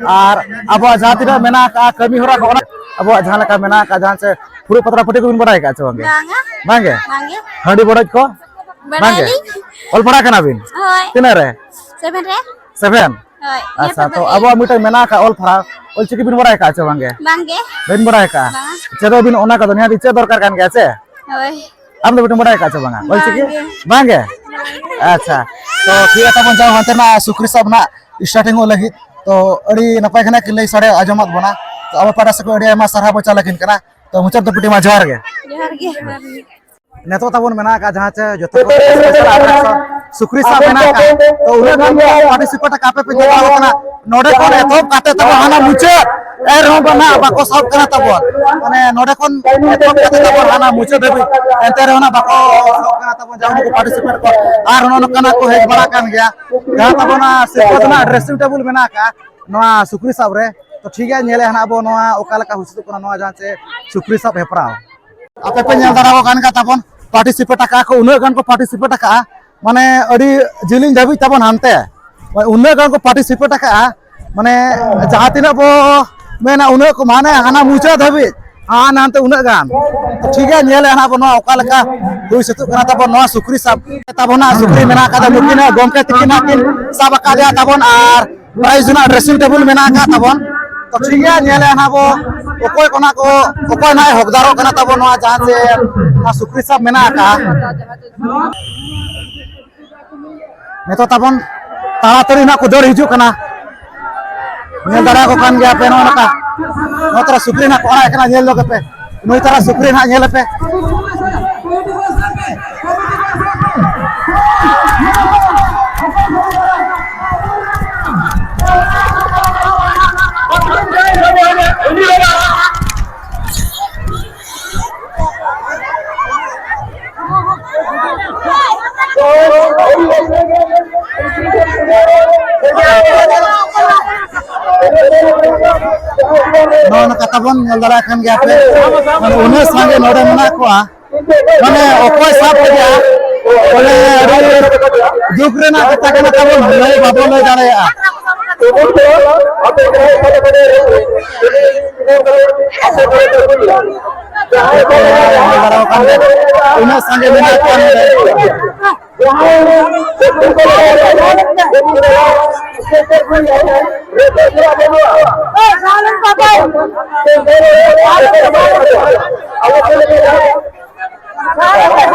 ᱟᱨ ᱟᱵᱚᱣᱟᱜ ᱡᱟᱦᱟᱸ ᱛᱤᱱᱟᱹᱜ ᱢᱮᱱᱟᱜ ᱟᱠᱟᱫ ᱠᱟᱹᱢᱤ ᱦᱚᱨᱟ ᱠᱚ, ᱚᱱᱟ ᱟᱵᱚᱣᱟᱜ ᱡᱟᱦᱟᱸ ᱞᱮᱠᱟ ᱢᱮᱱᱟᱜ ᱟᱠᱟᱫ, ᱡᱟᱦᱟᱸ ᱪᱮ ᱯᱷᱩᱲᱩᱜ ᱯᱟᱛᱲᱟ ᱯᱟᱹᱴᱤ ᱠᱚᱵᱤᱱ ᱵᱟᱲᱟᱭ ᱟᱠᱟᱫ ᱪᱮ ᱵᱟᱝ ᱜᱮ? ᱵᱟᱝᱟ᱾ ᱵᱟᱝ ᱜᱮ? ᱵᱟᱝᱜᱮ᱾ ᱦᱟᱺᱰᱤ ᱵᱚᱰᱚᱡ ᱠᱚ? ᱵᱟᱝ ᱜᱮ? ᱵᱟᱰᱟᱭᱟᱞᱤᱧ᱾ ᱚᱞ ᱯᱟᱲᱦᱟᱣ ᱠᱟᱱᱟ ᱵᱤᱱ? ᱦᱳᱭ᱾ ᱛᱤᱱᱟᱹᱜ ᱨᱮ? ᱥᱮᱵᱷᱮᱱ ᱨᱮ᱾ ᱥᱮᱵᱷᱮᱱ? ᱦᱳᱭ, ᱟᱪᱪᱷᱟ, ᱧᱮᱯᱮᱞ ᱛᱚ ᱫᱚ ᱟᱵᱚᱣᱟᱜ ᱢᱤᱫᱴᱟᱝ ᱢᱮᱱᱟᱜ ᱟᱠᱟᱫ ᱚᱞ ᱯᱟᱲᱦᱟᱣ, ᱚᱞᱪᱤᱠᱤ ᱵᱤᱱ ᱵᱟᱲᱟᱭ ᱟᱠᱟᱫ ᱪᱮ ᱵᱟᱝᱜᱮ? ᱵᱟᱝᱜᱮ᱾ ᱵᱟᱹᱧ ᱵᱟᱲᱟᱭ ᱟᱠᱟᱫᱼᱟ᱾ ᱵᱟᱝᱟ᱾ ᱪᱮᱫᱚᱜ ᱵᱤᱱ, ᱚᱱᱟ ᱠᱚᱫᱚ ᱱᱤᱦᱟᱹᱛ ᱪᱮᱫ ᱫᱚᱨᱠᱟᱨ ᱠᱟᱱ ᱜᱮᱭᱟ ᱪᱮ? ᱦᱳᱭ᱾ ᱟᱢ ᱫᱚ ᱵᱤᱴᱤᱢ ᱵᱟᱲᱟᱭ ᱟᱠᱟᱫ ᱪᱮ ᱵᱟᱝᱟ ᱚᱞᱪᱤᱠᱤ? ᱵᱟᱝᱜᱮ᱾ ᱵᱟᱝᱜᱮ? ᱟᱪᱪᱷᱟ, ᱛᱚ ᱴᱷᱤᱠ ᱜᱮᱭᱟ, ᱛᱟᱵᱚᱱ ᱡᱟᱦᱟᱸ ᱦᱟᱱᱛᱮ ᱨᱮᱱᱟᱜ ᱥᱩᱠᱨᱤ ᱥᱟᱵ ᱨᱮᱱᱟᱜ starting ᱚᱜ ᱞᱟᱹᱜᱤᱫ, ᱛᱚ ᱟᱹᱰᱤ ᱱᱟᱯᱟᱭ ᱠᱷᱟᱱᱟᱜ ᱠᱤᱱ ᱞᱟᱹᱭ ᱥᱟᱰᱮ ᱟᱸᱡᱚᱢᱟᱫ ᱵᱚᱱᱟ᱾ ᱛᱚ ᱟᱵᱚ ᱯᱟᱦᱴᱟ ᱥᱮᱫ ᱠᱷᱚᱱ ᱟᱹᱰᱤ ᱟᱭᱢᱟ ᱥᱟᱨᱦᱟᱣ ᱵᱚᱱ ᱪᱟᱞ ᱟᱹᱠᱤᱱ ᱠᱟᱱᱟ᱾ ᱛᱚ ᱢᱩᱪᱟᱹᱫ ᱫᱚ ᱵᱤᱴᱤ ᱢᱟ ᱡᱚᱦᱟᱨ ᱜᱮ᱾ ᱡᱚᱦᱟᱨ ᱜᱮ᱾ ᱱᱤᱛᱚᱜ ᱛᱟᱵᱚᱱ ᱢᱮᱱᱟᱜ ᱟᱠᱟᱫ ᱡᱟᱦᱟᱸ ᱪᱮ ᱡᱚᱛᱚ ᱠᱷᱚᱱ special attraction ᱥᱩᱠᱨᱤ ᱥᱟᱵ ᱢᱮᱱᱟᱜ ᱟᱠᱟᱫ, ᱛᱚ ᱩᱱᱟᱹᱜ ᱜᱟᱱ ᱠᱚ participate ᱟᱠᱟᱫ, ᱟᱯᱮ ᱯᱮ ᱧᱮᱞ ᱫᱟᱲᱮᱭᱟᱜ ᱠᱟᱱᱟ, ᱱᱚᱰᱮ ᱠᱷᱚᱱ ᱮᱛᱚᱦᱚᱵ ᱠᱟᱛᱮ ᱛᱟᱵᱚᱱ ᱦᱟᱱᱟ ᱢᱩᱪᱟᱹᱫ, ᱮᱱ ᱨᱮᱦᱚᱸ ᱵᱟᱝ ᱱᱟᱜ ᱵᱟᱠᱚ ᱥᱟᱵ ᱠᱟᱱᱟ ᱛᱟᱵᱚᱱ᱾ ᱢᱟᱱᱮ ᱱᱚᱰᱮ ᱠᱷᱚᱱ ᱮᱛᱚᱦᱚᱵ ᱠᱟᱛᱮ ᱛᱟᱵᱚᱱ ᱦᱟᱱᱟ ᱢᱩᱪᱟᱹᱫ ᱫᱷᱟᱹᱵᱤᱡ, ᱮᱱᱛᱮ ᱨᱮᱦᱚᱸ ᱱᱟᱜ ᱵᱟᱠᱚ ᱥᱟᱵ ᱠᱟᱱᱟ ᱛᱟᱵᱚᱱ, ᱡᱟᱦᱟᱸ ᱠᱚ participate ᱠᱚ᱾ ᱟᱨ ᱱᱚᱜᱼᱚ ᱱᱚᱝᱠᱟᱱᱟᱜ ᱠᱚ ᱦᱮᱡ ᱵᱟᱲᱟᱜ ᱠᱟᱱ ᱜᱮᱭᱟ, ᱡᱟᱦᱟᱸ ᱛᱟᱵᱚᱱ ᱥᱤᱨᱯᱟᱹ ᱨᱮᱱᱟᱜ dressing table ᱢᱮᱱᱟᱜ ᱟᱠᱟᱫ ᱱᱚᱣᱟ ᱥᱩᱠᱨᱤ ᱥᱟᱵ ᱨᱮ᱾ ᱛᱚ ᱴᱷᱤᱠ ᱜᱮᱭᱟ, ᱧᱮᱞᱮᱫ ᱦᱟᱸᱜ ᱟᱵᱚ ᱱᱚᱣᱟ ᱚᱠᱟ ᱞᱮᱠᱟ ᱦᱩᱭ ᱥᱟᱹᱛᱚᱜ ᱠᱟᱱᱟ ᱱᱚᱣᱟ ᱡᱟᱦᱟᱸ ᱪᱮ ᱥᱩᱠᱨᱤ ᱥᱟᱵ ᱦᱮᱯᱨᱟᱣ᱾ ᱟᱯᱮ ᱯᱮ ᱧᱮᱞ ᱫᱟᱲᱮᱭᱟᱠᱚ ᱠᱟᱱ ᱜᱮᱭᱟ ᱛᱟᱵᱚᱱ, participate ᱟᱠᱟᱫ ᱠᱚ, ᱩᱱᱟᱹᱜ ᱜᱟᱱ ᱠᱚ participate ᱟᱠᱟᱫᱼᱟ, ᱢᱟᱱᱮ ᱟᱹᱰᱤ ᱡᱤᱞᱤᱧ ᱫᱷᱟᱹᱵᱤᱡ ᱛᱟᱵᱚᱱ ᱦᱟᱱᱛᱮ, ᱩᱱᱟᱹᱜ ᱜᱟᱱ ᱠᱚ participate ᱟᱠᱟᱫᱼᱟ, ᱢᱟᱱᱮ ᱡᱟᱦᱟᱸ ᱛᱤᱱᱟᱹᱜ ᱵᱚ ᱢᱮᱱᱟ ᱩᱱᱟᱹᱜ ᱠᱚ, ᱢᱟᱱᱮ ᱦᱟᱱᱟ ᱢᱩᱪᱟᱹᱫ ᱫᱷᱟᱹᱵᱤᱡ, ᱦᱟᱱᱟ ᱦᱟᱱᱛᱮ ᱩᱱᱟᱹᱜ ᱜᱟᱱ᱾ ᱛᱚ ᱴᱷᱤᱠ ᱜᱮᱭᱟ, ᱧᱮᱞᱮᱫ ᱦᱟᱸᱜ ᱵᱚᱱ ᱱᱚᱣᱟ ᱚᱠᱟ ᱞᱮᱠᱟ ᱦᱩᱭ ᱥᱟᱹᱛᱚᱜ ᱠᱟᱱᱟ ᱛᱟᱵᱚᱱ ᱱᱚᱣᱟ ᱥᱩᱠᱨᱤ ᱥᱟᱵ᱾ ᱛᱟᱵᱚᱱ ᱦᱟᱸᱜ ᱥᱩᱠᱨᱤ ᱢᱮᱱᱟᱜ ᱟᱠᱟᱫᱟ, ᱱᱩᱠᱤᱱ ᱦᱟᱸᱜ ᱜᱚᱢᱠᱮ ᱛᱤᱠᱤᱱ ᱦᱟᱸᱜ ᱠᱤᱱ ᱥᱟᱵ ᱟᱠᱟᱫᱮᱭᱟ ᱛᱟᱵᱚᱱ, ᱟᱨ prize ᱨᱮᱱᱟᱜ dressing table ᱢᱮᱱᱟᱜ ᱟᱠᱟᱫ ᱛᱟᱵᱚᱱ᱾ ᱛᱚ ᱴᱷᱤᱠ ᱜᱮᱭᱟ, ᱧᱮᱞᱮᱫ ᱦᱟᱸᱜ ᱵᱚ ᱚᱠᱚᱭ ᱠᱚ ᱱᱟᱜ ᱠᱚ, ᱚᱠᱚᱭ ᱱᱟᱜ ᱮ ᱦᱚᱠᱫᱟᱨᱚᱜ ᱠᱟᱱᱟ ᱛᱟᱵᱚᱱ ᱱᱚᱣᱟ ᱡᱟᱦᱟᱸ ᱪᱮ ᱱᱚᱣᱟ ᱥᱩᱠᱨᱤ ᱥᱟᱵ ᱢᱮᱱᱟᱜ ᱟᱠᱟᱫᱼᱟ᱾ ᱱᱤᱛᱚᱜ ᱛᱟᱵᱚᱱ ᱛᱟᱲᱟᱛᱟᱲᱤ ᱱᱟᱜ ᱠᱚ ᱫᱟᱹᱲ ᱦᱤᱡᱩᱜ ᱠᱟᱱᱟ᱾ ᱧᱮᱞ ᱫᱟᱲᱮᱭᱟᱠᱚ ᱠᱟᱱ ᱜᱮᱭᱟ ᱯᱮ, ᱱᱚᱜᱼᱚ ᱱᱚᱝᱠᱟ ᱱᱚᱣᱟ ᱛᱟᱨᱟ ᱥᱩᱠᱨᱤ ᱱᱟᱜ ᱠᱚ ᱟᱲᱟᱜ ᱠᱟᱱᱟ, ᱧᱮᱞ ᱧᱚᱜ ᱯᱮ᱾ ᱱᱩᱭ ᱛᱟᱨᱟ ᱥᱩᱠᱨᱤ ᱱᱟᱜ ᱧᱮᱞ ᱯᱮ᱾ ᱱᱚᱜᱼᱚ ᱱᱚᱝᱠᱟ ᱛᱟᱵᱚᱱ ᱧᱮᱞ ᱫᱟᱲᱮᱭᱟᱜ ᱠᱟᱱ ᱜᱮᱭᱟ ᱯᱮ, ᱢᱟᱱᱮ ᱩᱱᱟᱹᱜ ᱥᱟᱸᱜᱮ ᱱᱚᱰᱮ ᱢᱮᱱᱟᱜ ᱠᱚᱣᱟ, ᱢᱟᱱᱮ ᱚᱠᱚᱭ ᱥᱟᱵ ᱠᱮᱫᱟ, ᱢᱟᱱᱮ ᱟᱹᱰᱤ ᱫᱩᱠ ᱨᱮᱱᱟᱜ ᱠᱟᱛᱷᱟ ᱠᱟᱱᱟ ᱛᱟᱵᱚᱱ, ᱞᱟᱹᱭ ᱵᱟᱵᱚᱱ ᱞᱟᱹᱭ ᱫᱟᱲᱮᱭᱟᱜᱼᱟ᱾ ᱧᱮᱞ ᱫᱟᱲᱮᱭᱟᱜ ᱠᱟᱱ ᱜᱮᱭᱟ, ᱩᱱᱟᱹᱜ ᱥᱟᱸᱜᱮ ᱢᱮᱱᱟᱜ ᱠᱚᱣᱟ ᱱᱚᱰᱮ᱾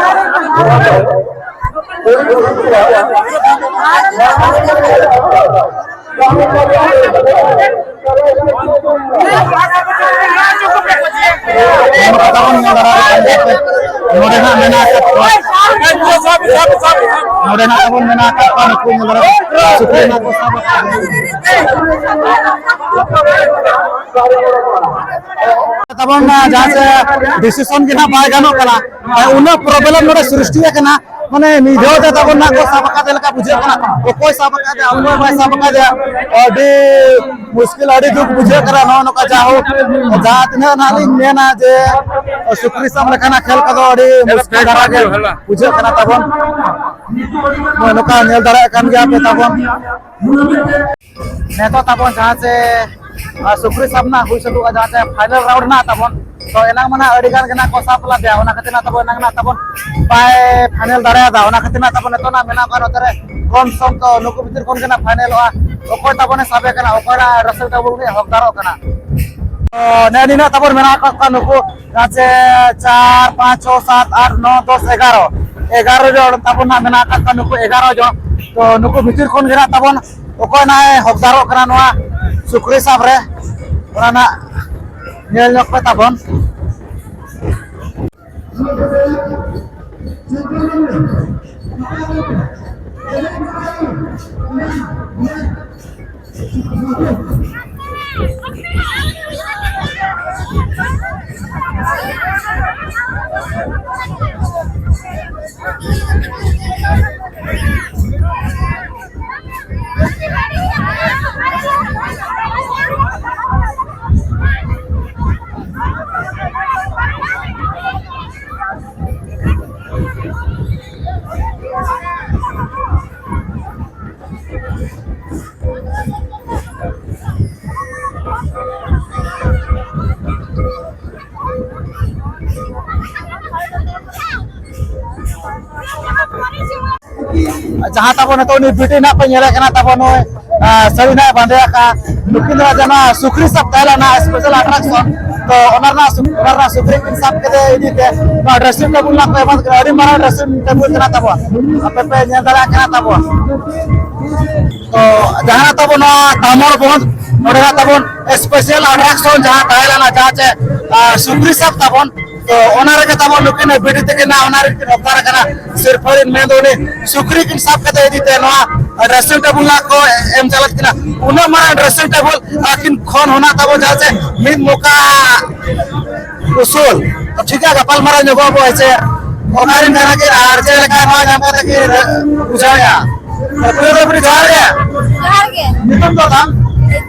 ᱱᱚᱰᱮ ᱦᱟᱸᱜ ᱢᱮᱱᱟᱜ ᱟᱠᱟᱫ ᱠᱚᱣᱟ᱾ ᱱᱚᱰᱮ ᱦᱟᱸᱜ ᱛᱟᱵᱚᱱ ᱢᱮᱱᱟᱜ ᱟᱠᱟᱫ ᱠᱚᱣᱟ, ᱱᱩᱠᱩ ᱧᱮᱞ ᱫᱟᱲᱮᱭᱟᱜ ᱠᱟᱱᱟ᱾ ᱥᱩᱠᱨᱤ ᱱᱟᱜ ᱠᱚ ᱥᱟᱵ ᱟᱠᱟᱫ ᱛᱟᱵᱚᱱ, ᱡᱟᱦᱟᱸ ᱥᱮ decision ᱜᱮ ᱱᱟᱜ ᱵᱟᱭ ᱜᱟᱱᱚᱜ ᱠᱟᱱᱟ᱾ ᱩᱱᱟᱹᱜ problem ᱱᱚᱰᱮ ᱥᱨᱤᱥᱴᱤ ᱟᱠᱟᱱᱟ, ᱢᱟᱱᱮ ᱢᱤᱫ ᱫᱷᱟᱣ ᱛᱮ ᱛᱟᱵᱚᱱ ᱱᱟᱜ ᱠᱚ ᱥᱟᱵ ᱟᱠᱟᱫ ᱞᱮᱠᱟ ᱵᱩᱡᱷᱟᱹᱜ ᱠᱟᱱᱟ᱾ ᱚᱠᱚᱭ ᱥᱟᱵ ᱟᱠᱟᱫᱮᱭᱟ, ᱚᱠᱚᱭ ᱵᱟᱭ ᱥᱟᱵ ᱟᱠᱟᱫᱮᱭᱟ, ᱟᱹᱰᱤ ᱢᱩᱥᱠᱤᱞ, ᱟᱹᱰᱤ ᱫᱩᱠ ᱵᱩᱡᱷᱟᱹᱜ ᱠᱟᱱᱟ᱾ ᱱᱚᱜᱼᱚ ᱱᱚᱝᱠᱟ ᱡᱟᱭᱦᱳᱠ, ᱡᱟᱦᱟᱸ ᱛᱤᱱᱟᱹᱜ ᱱᱟᱜ ᱞᱤᱧ ᱢᱮᱱᱟ ᱡᱮ ᱥᱩᱠᱨᱤ ᱥᱟᱵ ᱞᱮᱠᱟᱱᱟᱜ ᱠᱷᱮᱞ ᱠᱚᱫᱚ ᱟᱹᱰᱤ ᱢᱩᱥᱠᱤᱞ ᱫᱷᱟᱨᱟ ᱜᱮ ᱵᱩᱡᱷᱟᱹᱜ ᱠᱟᱱᱟ ᱛᱟᱵᱚᱱ᱾ ᱱᱚᱜᱼᱚ ᱱᱚᱝᱠᱟ ᱧᱮᱞ ᱫᱟᱲᱮᱭᱟᱜ ᱠᱟᱱ ᱜᱮᱭᱟ ᱯᱮ ᱛᱟᱵᱚᱱ᱾ ᱱᱤᱛᱚᱜ ᱛᱟᱵᱚᱱ ᱡᱟᱦᱟᱸ ᱪᱮ, ᱟᱨ ᱥᱩᱠᱨᱤ ᱥᱟᱵ ᱨᱮᱱᱟᱜ ᱦᱩᱭ ᱥᱟᱹᱛᱚᱜᱼᱟ, ᱡᱟᱦᱟᱸ ᱪᱮ final round ᱨᱮᱱᱟᱜ ᱛᱟᱵᱚᱱ᱾ ᱛᱚ ᱮᱱᱟᱝ ᱢᱟ ᱱᱟᱜ ᱟᱹᱰᱤ ᱜᱟᱱ ᱜᱮ ᱱᱟᱜ ᱠᱚ ᱥᱟᱵ ᱞᱮᱫᱮᱭᱟ, ᱚᱱᱟ ᱠᱷᱟᱹᱛᱤᱨ ᱱᱟᱜ ᱛᱟᱵᱚᱱ ᱮᱱᱟᱝ ᱱᱟᱜ ᱛᱟᱵᱚᱱ ᱵᱟᱭ final ᱫᱟᱲᱮᱭᱟᱫᱟ᱾ ᱚᱱᱟ ᱠᱷᱟᱹᱛᱤᱨ ᱱᱟᱜ ᱛᱟᱵᱚᱱ ᱱᱤᱛᱚᱜ ᱱᱟᱜ ᱢᱮᱱᱟᱜ ᱠᱚᱣᱟ ᱱᱚᱛᱮ ᱨᱮ ᱠᱚᱢ ᱥᱚᱢ, ᱛᱚ ᱱᱩᱠᱩ ᱵᱷᱤᱛᱤᱨ ᱠᱷᱚᱱ ᱜᱮ ᱱᱟᱜ finalᱚᱜᱼᱟ᱾ ᱚᱠᱚᱭ ᱛᱟᱵᱚᱱᱮ ᱥᱟᱵᱮ ᱠᱟᱱᱟ, ᱚᱠᱚᱭ ᱱᱟᱜ ᱨᱟᱥᱮᱞ ᱴᱟᱵᱩᱞ ᱩᱱᱤ ᱦᱚᱠᱫᱟᱨᱚᱜ ᱠᱟᱱᱟ᱾ ᱛᱚ ᱱᱮᱜᱼᱮ ᱱᱤᱱᱟᱹᱜ ᱛᱟᱵᱚᱱ ᱢᱮᱱᱟᱜ ᱟᱠᱟᱫ ᱠᱚᱣᱟ ᱱᱩᱠᱩ, ᱡᱟᱦᱟᱸ ᱪᱮ ᱪᱟᱨ, ᱯᱟᱸᱪ, ᱪᱷᱚ, ᱥᱟᱛ, ᱟᱴ, ᱱᱚ, ᱫᱚᱥ, ᱮᱜᱟᱨᱚ, ᱮᱜᱟᱨᱚ ᱡᱚᱱ ᱛᱟᱵᱚᱱ ᱱᱟᱜ ᱢᱮᱱᱟᱜ ᱟᱠᱟᱫ ᱠᱚᱣᱟ, ᱱᱩᱠᱩ ᱮᱜᱟᱨᱚ ᱡᱚᱱ᱾ ᱛᱚ ᱱᱩᱠᱩ ᱵᱷᱤᱛᱤᱨ ᱠᱷᱚᱱ ᱜᱮ ᱱᱟᱜ ᱛᱟᱵᱚᱱ ᱚᱠᱚᱭ ᱱᱟᱜ ᱮ ᱦᱚᱠᱫᱟᱨᱚᱜ ᱠᱟᱱᱟ ᱱᱚᱣᱟ ᱥᱩᱠᱨᱤ ᱥᱟᱵ ᱨᱮ, ᱚᱱᱟ ᱱᱟᱜ ᱧᱮᱞ ᱧᱚᱜ ᱯᱮ ᱛᱟᱵᱚᱱ᱾ ᱡᱟᱦᱟᱸ ᱛᱟᱵᱚ ᱱᱤᱛᱚᱜ ᱩᱱᱤ ᱵᱤᱴᱤ ᱱᱟᱜ ᱯᱮ ᱧᱮᱞᱮ ᱠᱟᱱᱟ ᱛᱟᱵᱚ, ᱱᱩᱭ ᱥᱟᱹᱲᱤ ᱱᱟᱜ ᱵᱟᱸᱫᱮ ᱟᱠᱟᱫ, ᱱᱩᱠᱤᱱ ᱫᱚ ᱡᱟᱦᱟᱸ ᱥᱩᱠᱨᱤ ᱥᱟᱵ ᱛᱟᱦᱮᱸ ᱞᱮᱱᱟ ᱥᱯᱮᱥᱟᱞ ᱟᱴᱨᱟᱠᱥᱚᱱ, ᱛᱚ ᱚᱱᱟ ᱨᱮᱱᱟᱜ ᱥᱩᱠ- ᱚᱱᱟ ᱨᱮᱱᱟᱜ ᱥᱩᱠᱨᱤ ᱠᱤᱱ ᱥᱟᱵ ᱠᱮᱫᱮ ᱤᱫᱤ ᱛᱮ ᱱᱚᱣᱟ ᱰᱨᱮᱥᱤᱝ ᱴᱮᱵᱩᱞ ᱱᱟᱜ ᱠᱚ ᱮᱢᱟ ᱠᱟᱱᱟ᱾ ᱟᱹᱰᱤ ᱢᱟᱨᱟᱝ ᱰᱨᱮᱥᱤᱝ ᱴᱮᱵᱩᱞ ᱠᱟᱱᱟ ᱛᱟᱵᱚ, ᱟᱯᱮ ᱯᱮ ᱧᱮᱞ ᱫᱟᱲᱮᱭᱟᱜ ᱠᱟᱱᱟ ᱛᱟᱵᱚ᱾ ᱛᱚ ᱡᱟᱦᱟᱸ ᱛᱟᱵᱚ ᱱᱚᱣᱟ ᱛᱟᱢᱚᱨ ᱵᱚᱱᱫᱷ, ᱱᱚᱰᱮ ᱱᱟᱜ ᱛᱟᱵᱚᱱ ᱥᱯᱮᱥᱟᱞ ᱟᱴᱨᱟᱠᱥᱚᱱ ᱡᱟᱦᱟᱸ ᱛᱟᱦᱮᱸ ᱞᱮᱱᱟ, ᱡᱟᱦᱟᱸ ᱪᱮ ᱥᱩᱠᱨᱤ ᱥᱟᱵ ᱛᱟᱵᱚᱱ, ᱛᱚ ᱚᱱᱟ ᱨᱮᱜᱮ ᱛᱟᱵᱚᱱ ᱱᱩᱠᱤᱱ ᱵᱤᱴᱤ ᱛᱟᱹᱠᱤᱱ ᱱᱟᱜ ᱚᱱᱟ ᱨᱮᱠᱤᱱ ᱚᱵᱫᱟᱨ ᱟᱠᱟᱱᱟ᱾ ᱥᱤᱨᱯᱟᱹ ᱨᱤᱱ ᱢᱮᱱ ᱫᱚ ᱩᱱᱤ ᱥᱩᱠᱨᱤ ᱠᱤᱱ ᱥᱟᱵ ᱠᱟᱛᱮ ᱤᱫᱤ ᱛᱮ ᱱᱚᱣᱟ ᱰᱨᱮᱥᱤᱝ ᱴᱮᱵᱩᱞ ᱱᱟᱜ ᱠᱚ ᱮᱢ ᱪᱟᱞᱟᱜ ᱠᱤᱱᱟ᱾ ᱩᱱᱟᱹᱜ ᱢᱟᱨᱟᱝ ᱰᱨᱮᱥᱤᱝ ᱴᱮᱵᱩᱞ ᱟᱹᱠᱤᱱ ᱠᱷᱚᱱ ᱦᱚᱸ ᱱᱟᱜ ᱛᱟᱵᱚ ᱡᱟᱦᱟᱸ ᱪᱮ ᱢᱤᱫ ᱢᱚᱠᱟ ᱩᱥᱩᱞ᱾ ᱛᱚ ᱴᱷᱤᱠ ᱜᱮᱭᱟ, ᱜᱟᱯᱟᱞ ᱢᱟᱨᱟᱣ ᱧᱚᱜᱚᱜ ᱟᱵᱚ, ᱦᱮᱸ ᱥᱮ? ᱚᱠᱟᱨᱮᱱ ᱠᱟᱱᱟ ᱠᱤᱱ ᱟᱨ ᱪᱮᱫ ᱞᱮᱠᱟ ᱱᱚᱣᱟ ᱧᱟᱢ ᱠᱟᱛᱮ ᱠᱤᱱ ᱵᱩᱡᱷᱟᱹᱣᱮᱫᱼᱟ? ᱛᱚ ᱯᱩᱭᱞᱩ ᱫᱚ ᱡᱚᱦᱟᱨ ᱜᱮ᱾ ᱡᱚᱦᱟᱨ ᱜᱮ᱾ ᱧᱩᱛᱩᱢ ᱫᱚ ᱛᱟᱢ?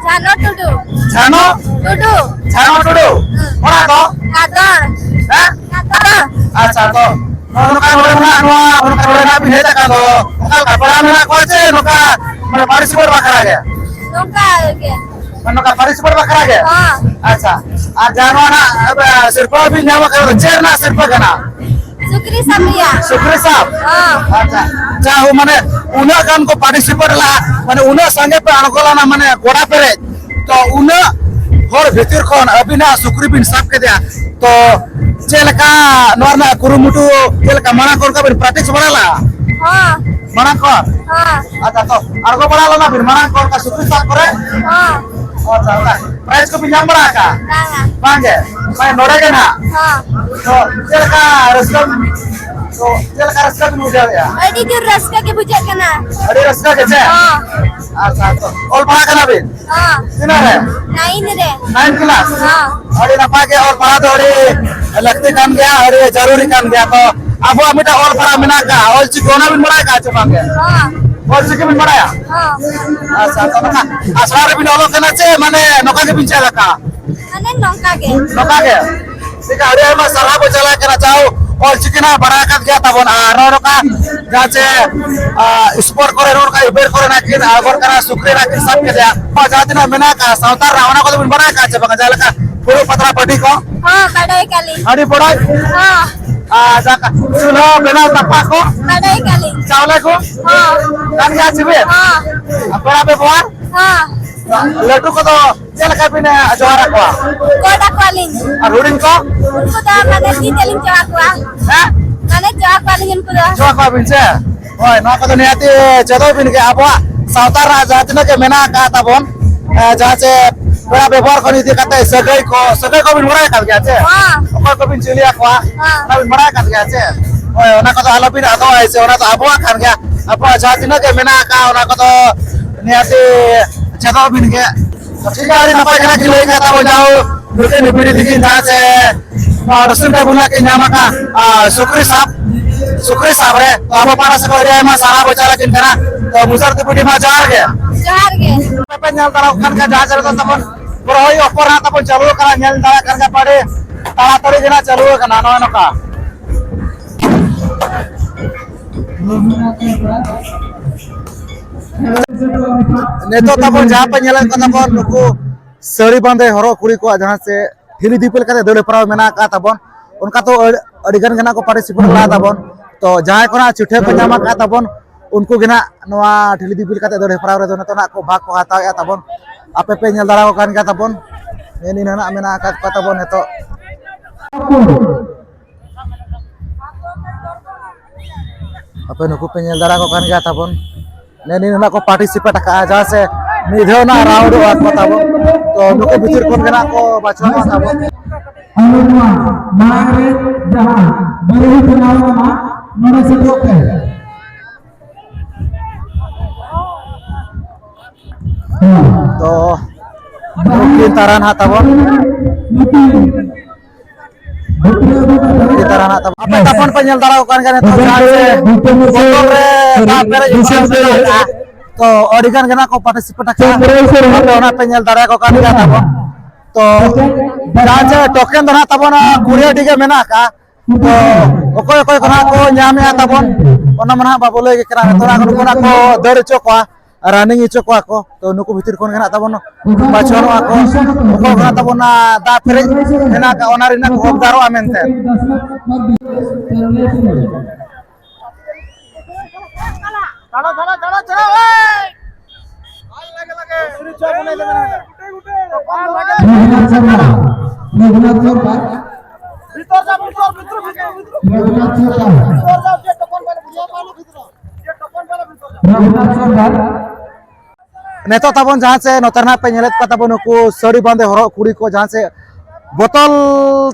ᱡᱷᱟᱱᱚ ᱴᱩᱰᱩ᱾ ᱡᱷᱟᱱᱚ? ᱴᱩᱰᱩ᱾ ᱡᱷᱟᱱᱚ ᱴᱩᱰᱩ᱾ ᱦᱩᱸ᱾ ᱚᱲᱟᱜ ᱫᱚ? ᱜᱟᱫᱚᱲ᱾ ᱦᱮᱸ? ᱜᱟᱫᱚᱲ᱾ ᱟᱪᱪᱷᱟ, ᱛᱚ ᱱᱚᱜᱼᱚ ᱱᱚᱝᱠᱟ ᱱᱚᱰᱮ ᱠᱷᱚᱱᱟᱜ ᱱᱚᱣᱟ, ᱱᱚᱝᱠᱟ ᱱᱚᱰᱮ ᱱᱟᱜ ᱵᱤᱱ ᱦᱮᱡ ᱟᱠᱟᱱ ᱫᱚ, ᱚᱠᱟ ᱞᱮᱠᱟ ᱯᱮᱲᱟ ᱢᱮᱱᱟᱜ ᱠᱚᱣᱟ ᱪᱮ ᱱᱚᱝᱠᱟ ᱢᱟᱱᱮ ᱯᱟᱨᱴᱤᱥᱤᱯᱮᱴ ᱵᱟᱠᱷᱨᱟ ᱜᱮ? ᱱᱚᱝᱠᱟ ᱜᱮ᱾ ᱢᱟᱱᱮ ᱱᱚᱝᱠᱟ ᱯᱟᱨᱴᱤᱥᱤᱯᱮᱴ ᱵᱟᱠᱷᱨᱟ ᱜᱮ? ᱦᱚᱸ᱾ ᱟᱪᱪᱷᱟ, ᱟᱨ ᱡᱟᱦᱟᱸ ᱱᱚᱣᱟ ᱱᱟᱜ, ᱮ, ᱥᱤᱨᱯᱟᱹ ᱵᱤᱱ ᱧᱟᱢ ᱟᱠᱟᱫᱟ, ᱪᱮᱫ ᱨᱮᱱᱟᱜ ᱥᱤᱨᱯᱟᱹ ᱠᱟᱱᱟ? ᱥᱩᱠᱨᱤ ᱥᱟᱵ ᱨᱮᱭᱟᱜ᱾ ᱥᱩᱠᱨᱤ ᱥᱟᱵ? ᱦᱚᱸ᱾ ᱟᱪᱪᱷᱟ, ᱡᱟᱦᱳ, ᱢᱟᱱᱮ ᱩᱱᱟᱹᱜ ᱜᱟᱱ ᱠᱚ ᱯᱟᱨᱴᱤᱥᱤᱯᱮᱴ ᱞᱮᱫᱼᱟ, ᱢᱟᱱᱮ ᱩᱱᱟᱹᱜ ᱥᱟᱸᱜᱮ ᱯᱮ ᱟᱬᱜᱚ ᱞᱮᱱᱟ, ᱢᱟᱱᱮ ᱜᱚᱰᱟ ᱯᱮᱨᱮᱡ, ᱛᱚ ᱩᱱᱟᱹᱜ ᱦᱚᱲ ᱵᱷᱤᱛᱤᱨ ᱠᱷᱚᱱ ᱟᱹᱵᱤᱱᱟᱜ ᱥᱩᱠᱨᱤ ᱵᱤᱱ ᱥᱟᱵ ᱠᱮᱫᱮᱭᱟ, ᱛᱚ ᱪᱮᱫ ᱞᱮᱠᱟ ᱱᱚᱣᱟ ᱨᱮᱱᱟᱜ ᱠᱩᱨᱩᱢᱩᱴᱩ, ᱪᱮᱫ ᱞᱮᱠᱟ ᱢᱟᱲᱟᱝ ᱠᱷᱚᱱ ᱚᱱᱠᱟ ᱵᱤᱱ ᱯᱨᱮᱠᱴᱤᱥ ᱵᱟᱲᱟ ᱞᱮᱫᱼᱟ? ᱦᱚᱸ᱾ ᱢᱟᱲᱟᱝ ᱠᱷᱚᱱ? ᱦᱚᱸ᱾ ᱟᱪᱪᱷᱟ, ᱛᱚ ᱟᱬᱜᱚ ᱵᱟᱲᱟ ᱞᱮᱱᱟ ᱵᱤᱱ ᱢᱟᱲᱟᱝ ᱠᱷᱚᱱ ᱚᱱᱠᱟ ᱥᱩᱠᱨᱤ ᱥᱟᱵ ᱠᱚᱨᱮ? ᱦᱚᱸ᱾ ᱟᱪᱪᱷᱟ, ᱚᱱᱠᱟ ᱯᱨᱟᱭᱤᱡᱽ ᱠᱚᱵᱤᱱ ᱧᱟᱢ ᱵᱟᱲᱟ ᱟᱠᱟᱫᱼᱟ? ᱵᱟᱝᱟ᱾ ᱵᱟᱝ ᱜᱮ? ᱢᱟᱱᱮ ᱱᱚᱰᱮ ᱜᱮ ᱱᱟᱦᱟᱜ? ᱦᱚᱸ᱾ ᱛᱚ ᱪᱮᱫ ᱞᱮᱠᱟ ᱨᱟᱹᱥᱠᱟᱹ, ᱛᱚ ᱪᱮᱫ ᱞᱮᱠᱟ ᱨᱟᱹᱥᱠᱟᱹ ᱵᱤᱱ ᱵᱩᱡᱷᱟᱹᱣᱮᱫᱼᱟ? ᱟᱹᱰᱤ ᱡᱳᱨ ᱨᱟᱹᱥᱠᱟᱹ ᱜᱮ ᱵᱩᱡᱷᱟᱹᱜ ᱠᱟᱱᱟ᱾ ᱟᱹᱰᱤ ᱨᱟᱹᱥᱠᱟᱹ ᱜᱮ ᱪᱮ? ᱦᱚᱸ᱾ ᱟᱪᱪᱷᱟ, ᱛᱚ ᱚᱞ ᱯᱟᱲᱦᱟᱜ ᱠᱟᱱᱟ ᱵᱤᱱ? ᱦᱚᱸ᱾ ᱛᱤᱱᱟᱹᱜ ᱨᱮ? ᱱᱟᱭᱤᱱ ᱨᱮ᱾ Nine class? ᱦᱚᱸ᱾ ᱟᱹᱰᱤ ᱱᱟᱯᱟᱭ ᱜᱮ, ᱚᱞ ᱯᱟᱲᱦᱟᱣ ᱫᱚ ᱟᱹᱰᱤ ᱞᱟᱹᱠᱛᱤ ᱠᱟᱱ ᱜᱮᱭᱟ, ᱟᱹᱰᱤ ᱡᱟᱹᱨᱩᱨᱤ ᱠᱟᱱ ᱜᱮᱭᱟ᱾ ᱛᱚ ᱟᱵᱚᱣᱟᱜ ᱢᱤᱫᱴᱟᱝ ᱚᱞ ᱯᱟᱲᱦᱟᱣ ᱢᱮᱱᱟᱜ ᱟᱠᱟᱫᱼᱟ, ᱚᱞ ᱪᱤᱠᱤ, ᱚᱱᱟ ᱵᱤᱱ ᱵᱟᱲᱟᱭ ᱟᱠᱟᱫᱼᱟ ᱪᱮ ᱵᱟᱝ ᱜᱮ? ᱦᱚᱸ᱾ ᱚᱞ ᱪᱤᱠᱤ ᱵᱤᱱ ᱵᱟᱲᱟᱭᱟ? ᱦᱚᱸ᱾ ᱟᱪᱪᱷᱟ, ᱛᱚ ᱱᱚᱝᱠᱟ ᱟᱥᱲᱟ ᱨᱮᱵᱤᱱ ᱚᱞᱚᱜ ᱠᱟᱱᱟ ᱪᱮ ᱢᱟᱱᱮ ᱱᱚᱝᱠᱟ ᱜᱮᱵᱤᱱ ᱪᱮᱫ ᱟᱠᱟᱫᱼᱟ? ᱢᱟᱱᱮ ᱱᱚᱝᱠᱟ ᱜᱮ᱾ ᱱᱚᱝᱠᱟ ᱜᱮ? ᱴᱷᱤᱠ ᱜᱮᱭᱟ, ᱟᱹᱰᱤ ᱟᱭᱢᱟ ᱥᱟᱨᱦᱟᱣ ᱵᱚ ᱪᱟᱞᱟᱜ ᱠᱟᱱᱟ, ᱡᱟᱣ ᱚᱞ ᱪᱤᱠᱤ ᱱᱟᱜ ᱵᱟᱲᱟᱭ ᱟᱠᱟᱫ ᱜᱮᱭᱟ ᱛᱟᱵᱚᱱ, ᱟᱨ ᱱᱚᱜᱼᱚ ᱱᱚᱝᱠᱟ ᱡᱟᱦᱟᱸ ᱪᱮ, ᱟ, ᱥᱯᱳᱨᱴ ᱠᱚᱨᱮ ᱱᱚᱜᱼᱚ ᱱᱚᱝᱠᱟ ᱤᱵᱷᱮᱱᱴ ᱠᱚᱨᱮ ᱱᱟᱜ ᱠᱤᱱ ᱟᱬᱜᱚᱱ ᱠᱟᱱᱟ, ᱥᱩᱠᱨᱤ ᱱᱟᱜ ᱠᱤᱱ ᱥᱟᱵ ᱠᱮᱫᱮᱭᱟ, ᱱᱚᱣᱟ ᱡᱟᱦᱟᱸ ᱛᱤᱱᱟᱹᱜ ᱢᱮᱱᱟᱜ ᱟᱠᱟᱫ ᱥᱟᱶᱛᱟ ᱨᱮᱱᱟᱜ, ᱚᱱᱟ ᱠᱚᱫᱚ ᱵᱤᱱ ᱵᱟᱲᱟᱭ ᱟᱠᱟᱫ ᱪᱮ ᱵᱟᱝᱟ? ᱡᱟᱦᱟᱸ ᱞᱮᱠᱟ ᱯᱷᱩᱲᱩᱜ ᱯᱟᱛᱲᱟ ᱯᱟᱹᱴᱤ ᱠᱚ? ᱦᱚᱸ, ᱵᱟᱰᱟᱭ ᱟᱠᱟᱫ ᱞᱤᱧ᱾ ᱟᱹᱰᱤ ᱵᱟᱲᱟᱭ? ᱦᱚᱸ᱾ ᱟᱨ ᱫᱟᱠᱟ, ᱪᱩᱞᱦᱟᱹ ᱵᱮᱱᱟᱣ ᱛᱟᱯᱟ ᱠᱚ? ᱵᱟᱰᱟᱭ ᱠᱟᱞᱤᱧ᱾ ᱪᱟᱣᱞᱮ ᱠᱚ? ᱦᱚᱸ᱾ ᱠᱟᱱ ᱜᱮᱭᱟ ᱪᱮ ᱵᱮᱱ? ᱦᱚᱸ᱾ ᱟᱨ ᱯᱮᱲᱟ ᱵᱮᱵᱚᱦᱟᱨ? ᱦᱚᱸ᱾ ᱞᱟᱹᱴᱩ ᱠᱚᱫᱚ ᱪᱮᱫ ᱞᱮᱠᱟ ᱵᱤᱱ, ᱮ, ᱡᱚᱦᱟᱨ ᱟᱠᱚᱣᱟ? ᱜᱚᱰ ᱟᱠᱚᱣᱟᱞᱤᱧ᱾ ᱟᱨ ᱦᱩᱰᱤᱧ ᱠᱚ? ᱩᱱᱠᱩ ᱫᱚ ᱢᱟᱱᱮ ᱛᱤ ᱛᱮᱞᱤᱧ ᱪᱚᱜ ᱟᱠᱚᱣᱟ᱾ ᱦᱮᱸ? ᱢᱟᱱᱮ ᱪᱚᱜ ᱟᱠᱚᱣᱟᱞᱤᱧ ᱩᱱᱠᱩ ᱫᱚ᱾ ᱪᱚᱜ ᱟᱠᱚᱣᱟ ᱵᱤᱱ ᱥᱮ? ᱦᱳᱭ, ᱱᱚᱣᱟ ᱠᱚᱫᱚ ᱱᱤᱦᱟᱹᱛᱤ ᱪᱮᱫᱚᱜ ᱵᱤᱱ ᱜᱮ᱾ ᱟᱵᱚᱣᱟᱜ ᱥᱟᱶᱛᱟ ᱨᱮᱱᱟᱜ ᱡᱟᱦᱟᱸ ᱛᱤᱱᱟᱹᱜ ᱜᱮ ᱢᱮᱱᱟᱜ ᱟᱠᱟᱫ ᱛᱟᱵᱚᱱ, ᱮ, ᱡᱟᱦᱟᱸ ᱪᱮ ᱯᱮᱲᱟ ᱵᱮᱵᱚᱦᱟᱨ ᱠᱷᱚᱱ ᱤᱫᱤ ᱠᱟᱛᱮ ᱥᱟᱹᱜᱟᱹᱭ ᱠᱚ, ᱥᱟᱹᱜᱟᱹᱭ ᱠᱚᱵᱤᱱ ᱵᱟᱲᱟᱭ ᱟᱠᱟᱫ ᱜᱮᱭᱟ ᱪᱮ? ᱦᱮᱸ᱾ ᱚᱠᱚᱭ ᱠᱚᱵᱤᱱ ᱪᱤᱞᱤ ᱟᱠᱚᱣᱟ? ᱦᱮᱸ᱾ ᱚᱱᱟ ᱵᱤᱱ ᱵᱟᱲᱟᱭ ᱟᱠᱟᱫ ᱜᱮᱭᱟ ᱪᱮ? ᱦᱳᱭ, ᱚᱱᱟ ᱠᱚᱫᱚ ᱟᱞᱚᱵᱤᱱ ᱟᱫᱚᱜᱼᱟ ᱥᱮ, ᱚᱱᱟ ᱫᱚ ᱟᱵᱚᱣᱟᱜ ᱠᱟᱱ ᱜᱮᱭᱟ᱾ ᱟᱵᱚᱣᱟᱜ ᱡᱟᱦᱟᱸ ᱛᱤᱱᱟᱹᱜ ᱜᱮ ᱢᱮᱱᱟᱜ ᱟᱠᱟᱫ, ᱚᱱᱟ ᱠᱚᱫᱚ ᱱᱤᱦᱟᱹᱛᱤ ᱪᱮᱫᱚᱜ ᱵᱤᱱ ᱜᱮ᱾ ᱴᱷᱤᱠ ᱜᱮᱭᱟ, ᱟᱹᱰᱤ ᱱᱟᱯᱟᱭ ᱠᱟᱛᱷᱟ ᱠᱤᱱ ᱞᱟᱹᱭ ᱠᱮᱫ ᱛᱟᱵᱚᱱ, ᱡᱟᱦᱳ, ᱱᱩᱠᱤᱱ ᱱᱩᱯᱤᱲᱤ ᱛᱤᱠᱤᱱ ᱡᱟᱦᱟᱸ ᱪᱮ ᱱᱚᱣᱟ ᱨᱟᱹᱥᱩᱱ ᱴᱟᱵᱩᱞ ᱨᱮᱱᱟᱜ ᱠᱤᱱ ᱧᱟᱢ ᱟᱠᱟᱫ, ᱟᱨ ᱥᱩᱠᱨᱤ ᱥᱟᱵ, ᱥᱩᱠᱨᱤ ᱥᱟᱵ ᱨᱮ ᱛᱚ ᱟᱵᱚ ᱯᱟᱦᱴᱟ ᱥᱮᱫ ᱠᱷᱚᱱ ᱟᱹᱰᱤ ᱟᱭᱢᱟ ᱥᱟᱨᱦᱟᱣ ᱵᱚ ᱪᱟᱞ ᱟᱹᱠᱤᱱ ᱠᱟᱱᱟ᱾ ᱛᱚ ᱢᱩᱥᱟᱨ ᱛᱤᱯᱤᱴᱤ ᱢᱟ ᱡᱚᱦᱟᱨ ᱜᱮ᱾ ᱡᱚᱦᱟᱨ ᱜᱮ᱾ ᱯᱮ ᱧᱮᱞ ᱫᱟᱲᱮᱭᱟᱜ ᱠᱟᱱ ᱠᱷᱟᱱ ᱡᱟᱦᱟᱸ ᱪᱮ ᱱᱤᱛᱚᱜ ᱛᱟᱵᱚᱱ ᱨᱚᱦᱚᱭ ᱚᱯᱚᱨ ᱦᱟᱸᱜ ᱛᱟᱵᱚᱱ ᱪᱟᱹᱞᱩ ᱟᱠᱟᱱᱟ, ᱧᱮᱞ ᱫᱟᱲᱮᱭᱟᱜ ᱠᱟᱱ ᱜᱮᱭᱟ ᱯᱮ ᱟᱹᱰᱤ ᱛᱟᱲᱟᱛᱟᱲᱤ ᱜᱮ ᱱᱟᱜ ᱪᱟᱹᱞᱩ ᱟᱠᱟᱱᱟ ᱱᱚᱜᱼᱚᱭ ᱱᱚᱝᱠᱟ᱾ ᱱᱤᱛᱚᱜ ᱛᱟᱵᱚᱱ ᱡᱟᱦᱟᱸ ᱯᱮ ᱧᱮᱞᱮᱫ ᱠᱚ ᱛᱟᱵᱚᱱ ᱱᱩᱠᱩ ᱥᱟᱹᱲᱤ ᱵᱟᱸᱫᱮ ᱦᱚᱨᱚᱜ ᱠᱩᱲᱤ ᱠᱚᱣᱟᱜ ᱡᱟᱦᱟᱸ ᱥᱮ ᱴᱷᱤᱞᱤ ᱫᱤᱯᱤᱞ ᱠᱟᱛᱮ ᱫᱟᱹᱲ ᱦᱮᱯᱨᱟᱣ ᱢᱮᱱᱟᱜ ᱟᱠᱟᱫ ᱛᱟᱵᱚᱱ, ᱚᱱᱠᱟ ᱛᱚ ᱟᱹᱰ-, ᱟᱹᱰᱤ ᱜᱟᱱ ᱜᱮ ᱱᱟᱜ ᱠᱚ ᱯᱟᱨᱴᱤᱥᱤᱯᱮᱴ ᱞᱟᱜᱼᱟ ᱛᱟᱵᱚᱱ᱾ ᱛᱚ ᱡᱟᱦᱟᱸᱭ ᱠᱚ ᱱᱟᱜ ᱪᱤᱴᱷᱟᱹ ᱠᱚ ᱧᱟᱢ ᱟᱠᱟᱫ ᱛᱟᱵᱚᱱ, ᱩᱱᱠᱩ ᱜᱮ ᱱᱟᱜ ᱱᱚᱣᱟ ᱴᱷᱤᱞᱤ ᱫᱤᱯᱤᱞ ᱠᱟᱛᱮ ᱫᱟᱹᱲ ᱦᱮᱯᱨᱟᱣ ᱨᱮᱫᱚ ᱱᱤᱛᱚᱜ ᱱᱟᱜ ᱠᱚ ᱵᱷᱟᱜᱽ ᱠᱚ ᱦᱟᱛᱟᱣᱮᱫᱼᱟ ᱛᱟᱵᱚᱱ᱾ ᱟᱯᱮ ᱯᱮ ᱧᱮᱞ ᱫᱟᱲᱮ ᱟᱠᱚ ᱠᱟᱱ ᱜᱮᱭᱟ ᱛᱟᱵᱚᱱ, ᱱᱤᱭᱟᱹ ᱱᱤᱱᱟᱹᱜ ᱱᱟᱜ ᱢᱮᱱᱟᱜ ᱟᱠᱟᱫ ᱠᱚᱣᱟ ᱛᱟᱵᱚᱱ ᱱᱤᱛᱚᱜ᱾ ᱟᱯᱮ ᱱᱩᱠᱩ ᱯᱮ ᱧᱮᱞ ᱫᱟᱲᱮ ᱟᱠᱚ ᱠᱟᱱ ᱜᱮᱭᱟ ᱛᱟᱵᱚᱱ, ᱱᱮ ᱱᱤᱱ ᱦᱚᱸ ᱠᱚ ᱯᱟᱨᱴᱤᱥᱤᱯᱮᱴ ᱟᱠᱟᱫᱼᱟ, ᱡᱟᱦᱟᱸ ᱥᱮ ᱢᱤᱫ ᱫᱷᱟᱣ ᱱᱟᱜ ᱨᱟᱣᱩᱱᱰᱚᱜᱼᱟ ᱠᱚ ᱛᱟᱵᱚᱱ᱾ ᱛᱚ ᱱᱩᱠᱩ ᱵᱷᱤᱛᱤᱨ ᱠᱷᱚᱱ ᱜᱮ ᱱᱟᱜ ᱠᱚ ᱵᱟᱪᱷᱟᱣ ᱠᱚᱣᱟ ᱛᱟᱵᱚᱱ᱾ ᱟᱞᱮ ᱱᱚᱣᱟ ᱢᱟᱲᱟᱝ ᱨᱮ ᱡᱟᱦᱟᱸ ᱵᱟᱹᱨᱦᱤ ᱵᱮᱱᱟᱣ ᱟᱠᱟᱱᱟ, ᱱᱚᱰᱮ ᱥᱮᱴᱮᱨᱚᱜ ᱯᱮ᱾ ᱛᱚ ᱱᱩᱠᱤᱱ ᱛᱟᱨᱟ ᱱᱟᱦᱟᱜ ᱛᱟᱵᱚᱱ᱾ ᱱᱩᱠᱤᱱ ᱛᱟᱨᱟ ᱱᱟᱦᱟᱜ ᱛᱟᱵᱚᱱ᱾ ᱟᱯᱮ ᱛᱟᱵᱚᱱ ᱯᱮ ᱧᱮᱞ ᱫᱟᱲᱮᱭᱟᱠᱚ ᱠᱟᱱ ᱜᱮᱭᱟ ᱱᱤᱛᱚᱜ ᱡᱟᱦᱟᱸ ᱡᱮ ᱵᱚᱛᱚᱞ ᱨᱮ ᱫᱟᱜ ᱯᱮᱨᱮᱡ ᱟᱠᱟᱱᱟ, ᱢᱮᱱᱟᱜ ᱟᱠᱟᱫᱼᱟ᱾ ᱛᱚ ᱟᱹᱰᱤ ᱜᱟᱱ ᱜᱮ ᱱᱟᱜ ᱠᱚ ᱯᱟᱨᱴᱤᱥᱤᱯᱮᱴ ᱟᱠᱟᱫᱼᱟ᱾ ᱟᱯᱮ ᱚᱱᱟ ᱯᱮ ᱧᱮᱞ ᱫᱟᱲᱮᱭᱟᱠᱚ ᱠᱟᱱ ᱜᱮᱭᱟ ᱛᱟᱵᱚᱱ᱾ ᱛᱚ ᱡᱟᱦᱟᱸ ᱡᱮ ᱴᱳᱠᱮᱱ ᱫᱚ ᱱᱟᱦᱟᱜ ᱛᱟᱵᱚᱱ ᱠᱩᱲᱤ ᱴᱤ ᱜᱮ ᱢᱮᱱᱟᱜ ᱟᱠᱟᱫᱼᱟ᱾ ᱛᱚ ᱚᱠᱚᱭ ᱚᱠᱚᱭ ᱠᱚ ᱱᱟᱦᱟᱜ ᱠᱚ ᱧᱟᱢᱮᱫᱼᱟ ᱛᱟᱵᱚᱱ, ᱚᱱᱟ ᱢᱟ ᱱᱟᱦᱟᱜ ᱵᱟᱵᱚ ᱞᱟᱹᱭ ᱜᱮ ᱠᱟᱱᱟ᱾ ᱱᱤᱛᱚᱜ ᱱᱟᱦᱟᱜ ᱱᱩᱠᱩ ᱱᱟᱦᱟᱜ ᱠᱚ ᱫᱟᱹᱲ ᱦᱚᱪᱚ ᱠᱚᱣᱟ᱾ ᱨᱟᱱᱤᱝ ᱦᱚᱪᱚ ᱠᱚᱣᱟ ᱠᱚ᱾ ᱛᱚ ᱱᱩᱠᱩ ᱵᱷᱤᱛᱤᱨ ᱠᱷᱚᱱ ᱜᱮ ᱱᱟᱜ ᱛᱟᱵᱚᱱ ᱵᱟᱪᱷᱚᱱᱚᱜᱼᱟ ᱠᱚ, ᱚᱠᱚᱭ ᱠᱚ ᱱᱟᱜ ᱛᱟᱵᱚᱱ ᱚᱱᱟ ᱫᱟᱜ ᱯᱮᱨᱮᱡ ᱢᱮᱱᱟᱜ ᱟᱠᱟᱫ, ᱚᱱᱟ ᱨᱮᱱᱟᱜ ᱠᱚ ᱦᱚᱠᱫᱟᱨᱚᱜᱼᱟ ᱢᱮᱱᱛᱮ᱾ ᱪᱟᱞᱟᱣ, ᱪᱟᱞᱟᱣ, ᱪᱟᱞᱟᱣ, ᱮᱭ! ᱨᱚᱜᱷᱩᱱᱟᱛᱷ ᱥᱚᱨᱠᱟᱨ, ᱨᱚᱜᱷᱩᱱᱟᱛᱷ ᱥᱚᱨᱠᱟᱨ, ᱨᱚᱜᱷᱩᱱᱟᱛᱷ ᱥᱚᱨᱠᱟᱨ, ᱨᱚᱜᱷᱩᱱᱟᱛᱷ ᱥᱚᱨᱠᱟᱨ᱾ ᱱᱤᱛᱚᱜ ᱛᱟᱵᱚᱱ ᱡᱟᱦᱟᱸ ᱥᱮ ᱱᱚᱛᱮ ᱨᱮᱱᱟᱜ ᱯᱮ ᱧᱮᱞᱮᱫ ᱠᱚᱣᱟ ᱛᱟᱵᱚᱱ ᱱᱩᱠᱩ ᱥᱟᱹᱲᱤ ᱵᱟᱸᱫᱮ ᱦᱚᱨᱚᱜ ᱠᱩᱲᱤ ᱠᱚ, ᱡᱟᱦᱟᱸ ᱥᱮ ᱵᱳᱛᱚᱞ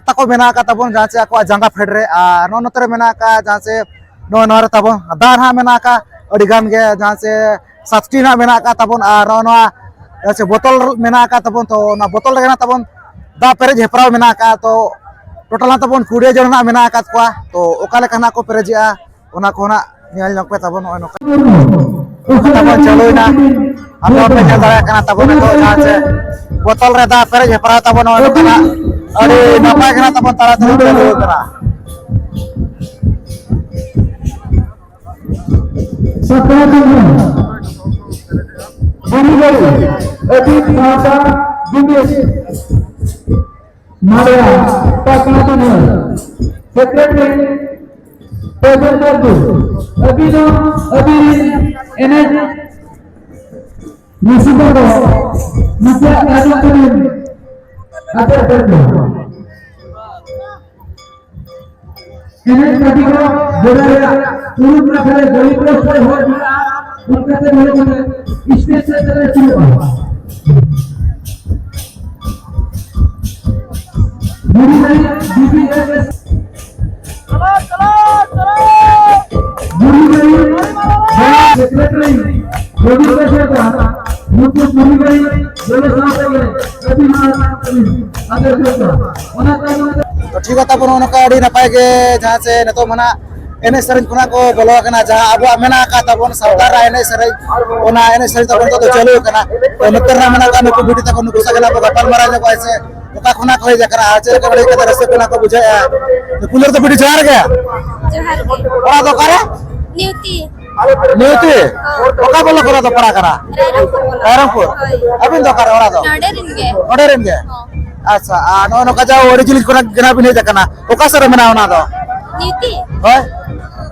ᱛᱟᱠᱚ ᱢᱮᱱᱟᱜ ᱟᱠᱟᱫ ᱛᱟᱵᱚᱱ, ᱡᱟᱦᱟᱸ ᱥᱮ ᱟᱠᱚᱣᱟᱜ ᱡᱟᱸᱜᱟ ᱯᱷᱮᱰ ᱨᱮ, ᱟᱨ ᱱᱚᱜᱼᱚ ᱱᱚᱛᱮ ᱨᱮ ᱢᱮᱱᱟᱜ ᱟᱠᱟᱫ ᱡᱟᱦᱟᱸ ᱥᱮ ᱱᱚᱜᱼᱚᱭ ᱱᱚᱣᱟ ᱨᱮ ᱛᱟᱵᱚᱱ ᱫᱟᱜ ᱱᱟᱦᱟᱜ ᱢᱮᱱᱟᱜ ᱟᱠᱟᱫ ᱟᱹᱰᱤ ᱜᱟᱱ ᱜᱮ, ᱡᱟᱦᱟᱸ ᱥᱮ ᱥᱟᱛᱴᱤ ᱱᱟᱦᱟᱜ ᱢᱮᱱᱟᱜ ᱟᱠᱟᱫ ᱛᱟᱵᱚᱱ, ᱟᱨ ᱱᱚᱜᱼᱚ ᱱᱚᱣᱟ ᱡᱟᱦᱟᱸ ᱥᱮ ᱵᱳᱛᱚᱞ ᱢᱮᱱᱟᱜ ᱟᱠᱟᱫ ᱛᱟᱵᱚᱱ, ᱛᱚ ᱚᱱᱟ ᱵᱳᱛᱚᱞ ᱨᱮᱜᱮ ᱱᱟᱦᱟᱜ ᱛᱟᱵᱚᱱ ᱫᱟᱜ ᱯᱮᱨᱮᱡ ᱦᱮᱯᱨᱟᱣ ᱢᱮᱱᱟᱜ ᱟᱠᱟᱫ᱾ ᱛᱚ ᱴᱳᱴᱟᱞ ᱱᱟᱦᱟᱜ ᱛᱟᱵᱚᱱ ᱠᱩᱲᱤ ᱡᱚᱱ ᱱᱟᱦᱟᱜ ᱢᱮᱱᱟᱜ ᱟᱠᱟᱫ ᱠᱚᱣᱟ, ᱛᱚ ᱚᱠᱟ ᱞᱮᱠᱟ ᱱᱟᱦᱟᱜ ᱠᱚ ᱯᱮᱨᱮᱡᱮᱜᱼᱟ ᱚᱱᱟ ᱠᱚ ᱱᱟᱦᱟᱜ ᱧᱮᱞ ᱧᱚᱜ ᱯᱮ ᱛᱟᱵᱚᱱ᱾ ᱱᱚᱜᱼᱚᱭ ᱱᱚᱝᱠᱟ ᱠᱟᱛᱷᱟ ᱵᱚᱱ ᱪᱟᱹᱞᱩᱭᱮᱱᱟ᱾ ᱟᱯᱮ ᱦᱚᱸᱯᱮ ᱧᱮᱞ ᱫᱟᱲᱮᱭᱟᱜ ᱠᱟᱱᱟ ᱛᱟᱵᱚᱱ ᱱᱤᱛᱚᱜ ᱡᱟᱦᱟᱸ ᱪᱮ ᱵᱳᱛᱚᱞ ᱨᱮ ᱫᱟᱜ ᱯᱮᱨᱮᱡ ᱦᱮᱯᱨᱟᱣ ᱛᱟᱵᱚᱱ ᱱᱚᱜᱼᱚᱭ ᱱᱚᱝᱠᱟ ᱱᱟᱦᱟᱜ ᱟᱹᱰᱤ ᱱᱟᱯᱟᱭ ᱜᱮ ᱱᱟᱦᱟᱜ ᱛᱟᱵᱚᱱ ᱛᱟᱲᱟᱛᱟᱲᱤ ᱪᱟᱹᱞᱩ ᱟᱠᱟᱱᱟ᱾ ᱥᱟᱯᱲᱟᱣ ᱛᱟᱵᱚᱱ ᱵᱚᱱᱤᱵᱟᱲᱤ ᱟᱹᱫᱤᱢ ᱥᱟᱶᱛᱟ ᱡᱩᱢᱤᱫ ᱢᱟᱰᱣᱟ ᱯᱟᱥᱱᱟ ᱪᱮᱱᱮᱞ ᱥᱮᱠᱨᱮᱴᱟᱨᱤ ᱯᱨᱚᱵᱤᱱ ᱢᱟᱨᱰᱤ, ᱟᱹᱵᱤᱱ ᱦᱚᱸ ᱟᱹᱵᱤᱱ ᱮᱱᱮᱡ ᱨᱩᱥᱤᱠᱟ ᱠᱚ ᱱᱟᱥᱮᱭᱟᱜ ᱛᱟᱭᱱᱚᱢ ᱛᱮᱵᱤᱱ ᱟᱛᱮ ᱩᱛᱟᱹᱨ ᱠᱚᱣᱟ᱾ ᱮᱱᱮᱡ ᱯᱟᱹᱴᱤ ᱠᱚ ᱡᱚᱲᱟ ᱨᱮᱭᱟᱜ ᱯᱩᱨᱩᱵ ᱱᱟᱠᱷᱟ ᱨᱮ ᱜᱚᱞᱤ ᱯᱨᱚᱥᱛᱚᱭ ᱦᱚᱨ ᱢᱮᱱᱟᱜᱼᱟ, ᱚᱱᱠᱟᱛᱮ ᱧᱮᱞ ᱠᱟᱛᱮ ᱥᱴᱮᱡ ᱥᱮᱫ ᱨᱮ ᱟᱹᱪᱩᱨᱚᱜᱼᱟ᱾ ᱢᱩᱲᱩᱫ ᱟᱹᱭᱩᱨ ᱵᱤ ᱯᱤ ᱮᱥ ᱮᱥ ᱢᱩᱲᱩᱫ ᱟᱹᱭᱩᱨ ᱥᱮᱠᱨᱮᱴᱟᱨᱤ ᱨᱚᱵᱤᱱᱫᱨᱚ ᱥᱚᱨᱠᱟᱨ, ᱱᱩᱠᱩ ᱢᱩᱲᱩᱫ ᱟᱹᱭᱩᱨ ᱡᱚᱱᱚ ᱥᱟᱶᱛᱟ ᱜᱮ ᱟᱹᱰᱤ ᱢᱟᱨᱟᱝ ᱠᱟᱹᱢᱤ ᱟᱫᱮᱨ ᱥᱚᱨᱠᱟᱨ᱾ ᱚᱱᱟ ᱛᱟᱭᱱᱚᱢ ᱛᱮ ᱛᱚ ᱴᱷᱤᱠ ᱜᱮᱭᱟ ᱛᱟᱵᱚᱱ, ᱱᱚᱜᱼᱚ ᱱᱚᱝᱠᱟ ᱟᱹᱰᱤ ᱱᱟᱯᱟᱭ ᱜᱮ ᱡᱟᱦᱟᱸ ᱥᱮ ᱱᱤᱛᱚᱜ ᱢᱟ ᱱᱟᱜ ᱮᱱᱮᱡ ᱥᱮᱨᱮᱧ ᱠᱷᱚᱱᱟᱜ ᱠᱚ ᱵᱚᱞᱚ ᱟᱠᱟᱱᱟ, ᱡᱟᱦᱟᱸ ᱟᱵᱚᱣᱟᱜ ᱢᱮᱱᱟᱜ ᱟᱠᱟᱫ ᱛᱟᱵᱚᱱ ᱥᱟᱶᱛᱟ ᱨᱮᱱᱟᱜ ᱮᱱᱮᱡ ᱥᱮᱨᱮᱧ, ᱚᱱᱟ ᱮᱱᱮᱡ ᱥᱮᱨᱮᱧ ᱛᱟᱵᱚᱱ ᱱᱤᱛᱚᱜ ᱫᱚ ᱪᱟᱹᱞᱩ ᱟᱠᱟᱱᱟ᱾ ᱛᱚ ᱱᱚᱛᱮ ᱨᱮᱱᱟᱜ ᱢᱮᱱᱟᱜ ᱟᱠᱟᱫ ᱱᱩᱠᱩ ᱵᱤᱴᱤ ᱛᱟᱠᱚ, ᱱᱩᱠᱩ ᱥᱟᱶ ᱜᱮ ᱱᱟᱜ ᱵᱚ ᱜᱟᱯᱟᱞ ᱢᱟᱨᱟᱣ ᱧᱚᱜᱚᱜᱼᱟ ᱥᱮ ᱚᱠᱟ ᱠᱷᱚᱱᱟᱜ ᱠᱚ ᱦᱮᱡ ᱟᱠᱟᱱᱟ ᱟᱨ ᱪᱮᱫ ᱞᱮᱠᱟ ᱵᱟᱹᱲᱤᱡ ᱠᱟᱛᱮ ᱨᱟᱹᱥᱠᱟᱹ ᱠᱚ ᱱᱟᱜ ᱠᱚ ᱵᱩᱡᱷᱟᱹᱣᱮᱫᱼᱟ᱾ ᱯᱩᱭᱞᱩ ᱨᱮᱫᱚ ᱵᱤᱴᱤ ᱡᱚᱦᱟᱨ ᱜᱮ᱾ ᱡᱚᱦᱟᱨ ᱜᱮ᱾ ᱚᱲᱟᱜ ᱫᱚ ᱚᱠᱟᱨᱮ? ᱱᱤᱣᱛᱤ᱾ ᱱᱤᱭᱩᱛᱤ? ᱚᱠᱟ ᱵᱞᱚᱠ ᱠᱚᱨᱮ ᱫᱚ ᱯᱟᱲᱟᱜ ᱠᱟᱱᱟ? ᱨᱟᱭᱨᱚᱝᱯᱩᱨ ᱵᱞᱚᱠ᱾ ᱨᱟᱭᱨᱚᱝᱯᱩᱨ? ᱦᱳᱭ᱾ ᱟᱹᱵᱤᱱ ᱫᱚ ᱚᱠᱟᱨᱮ ᱚᱲᱟᱜ ᱫᱚ? ᱱᱚᱰᱮ ᱨᱮᱱ ᱜᱮ᱾ ᱱᱚᱰᱮ ᱨᱮᱱ ᱜᱮ? ᱦᱚᱸ᱾ ᱟᱪᱪᱷᱟ, ᱟᱨ ᱱᱚᱜᱼᱚ ᱱᱚᱝᱠᱟ ᱡᱟᱦᱟᱸ ᱟᱹᱰᱤ ᱡᱤᱞᱤᱧ ᱠᱷᱚᱱᱟᱜ ᱜᱮ ᱱᱟᱜ ᱵᱤᱱ ᱦᱮᱡ ᱟᱠᱟᱱᱟ, ᱚᱠᱟ ᱥᱮᱫ ᱨᱮ ᱢᱮᱱᱟᱜᱼᱟ ᱚᱱᱟ ᱫᱚ? ᱱᱤᱭᱩᱛᱤ? ᱦᱳᱭ᱾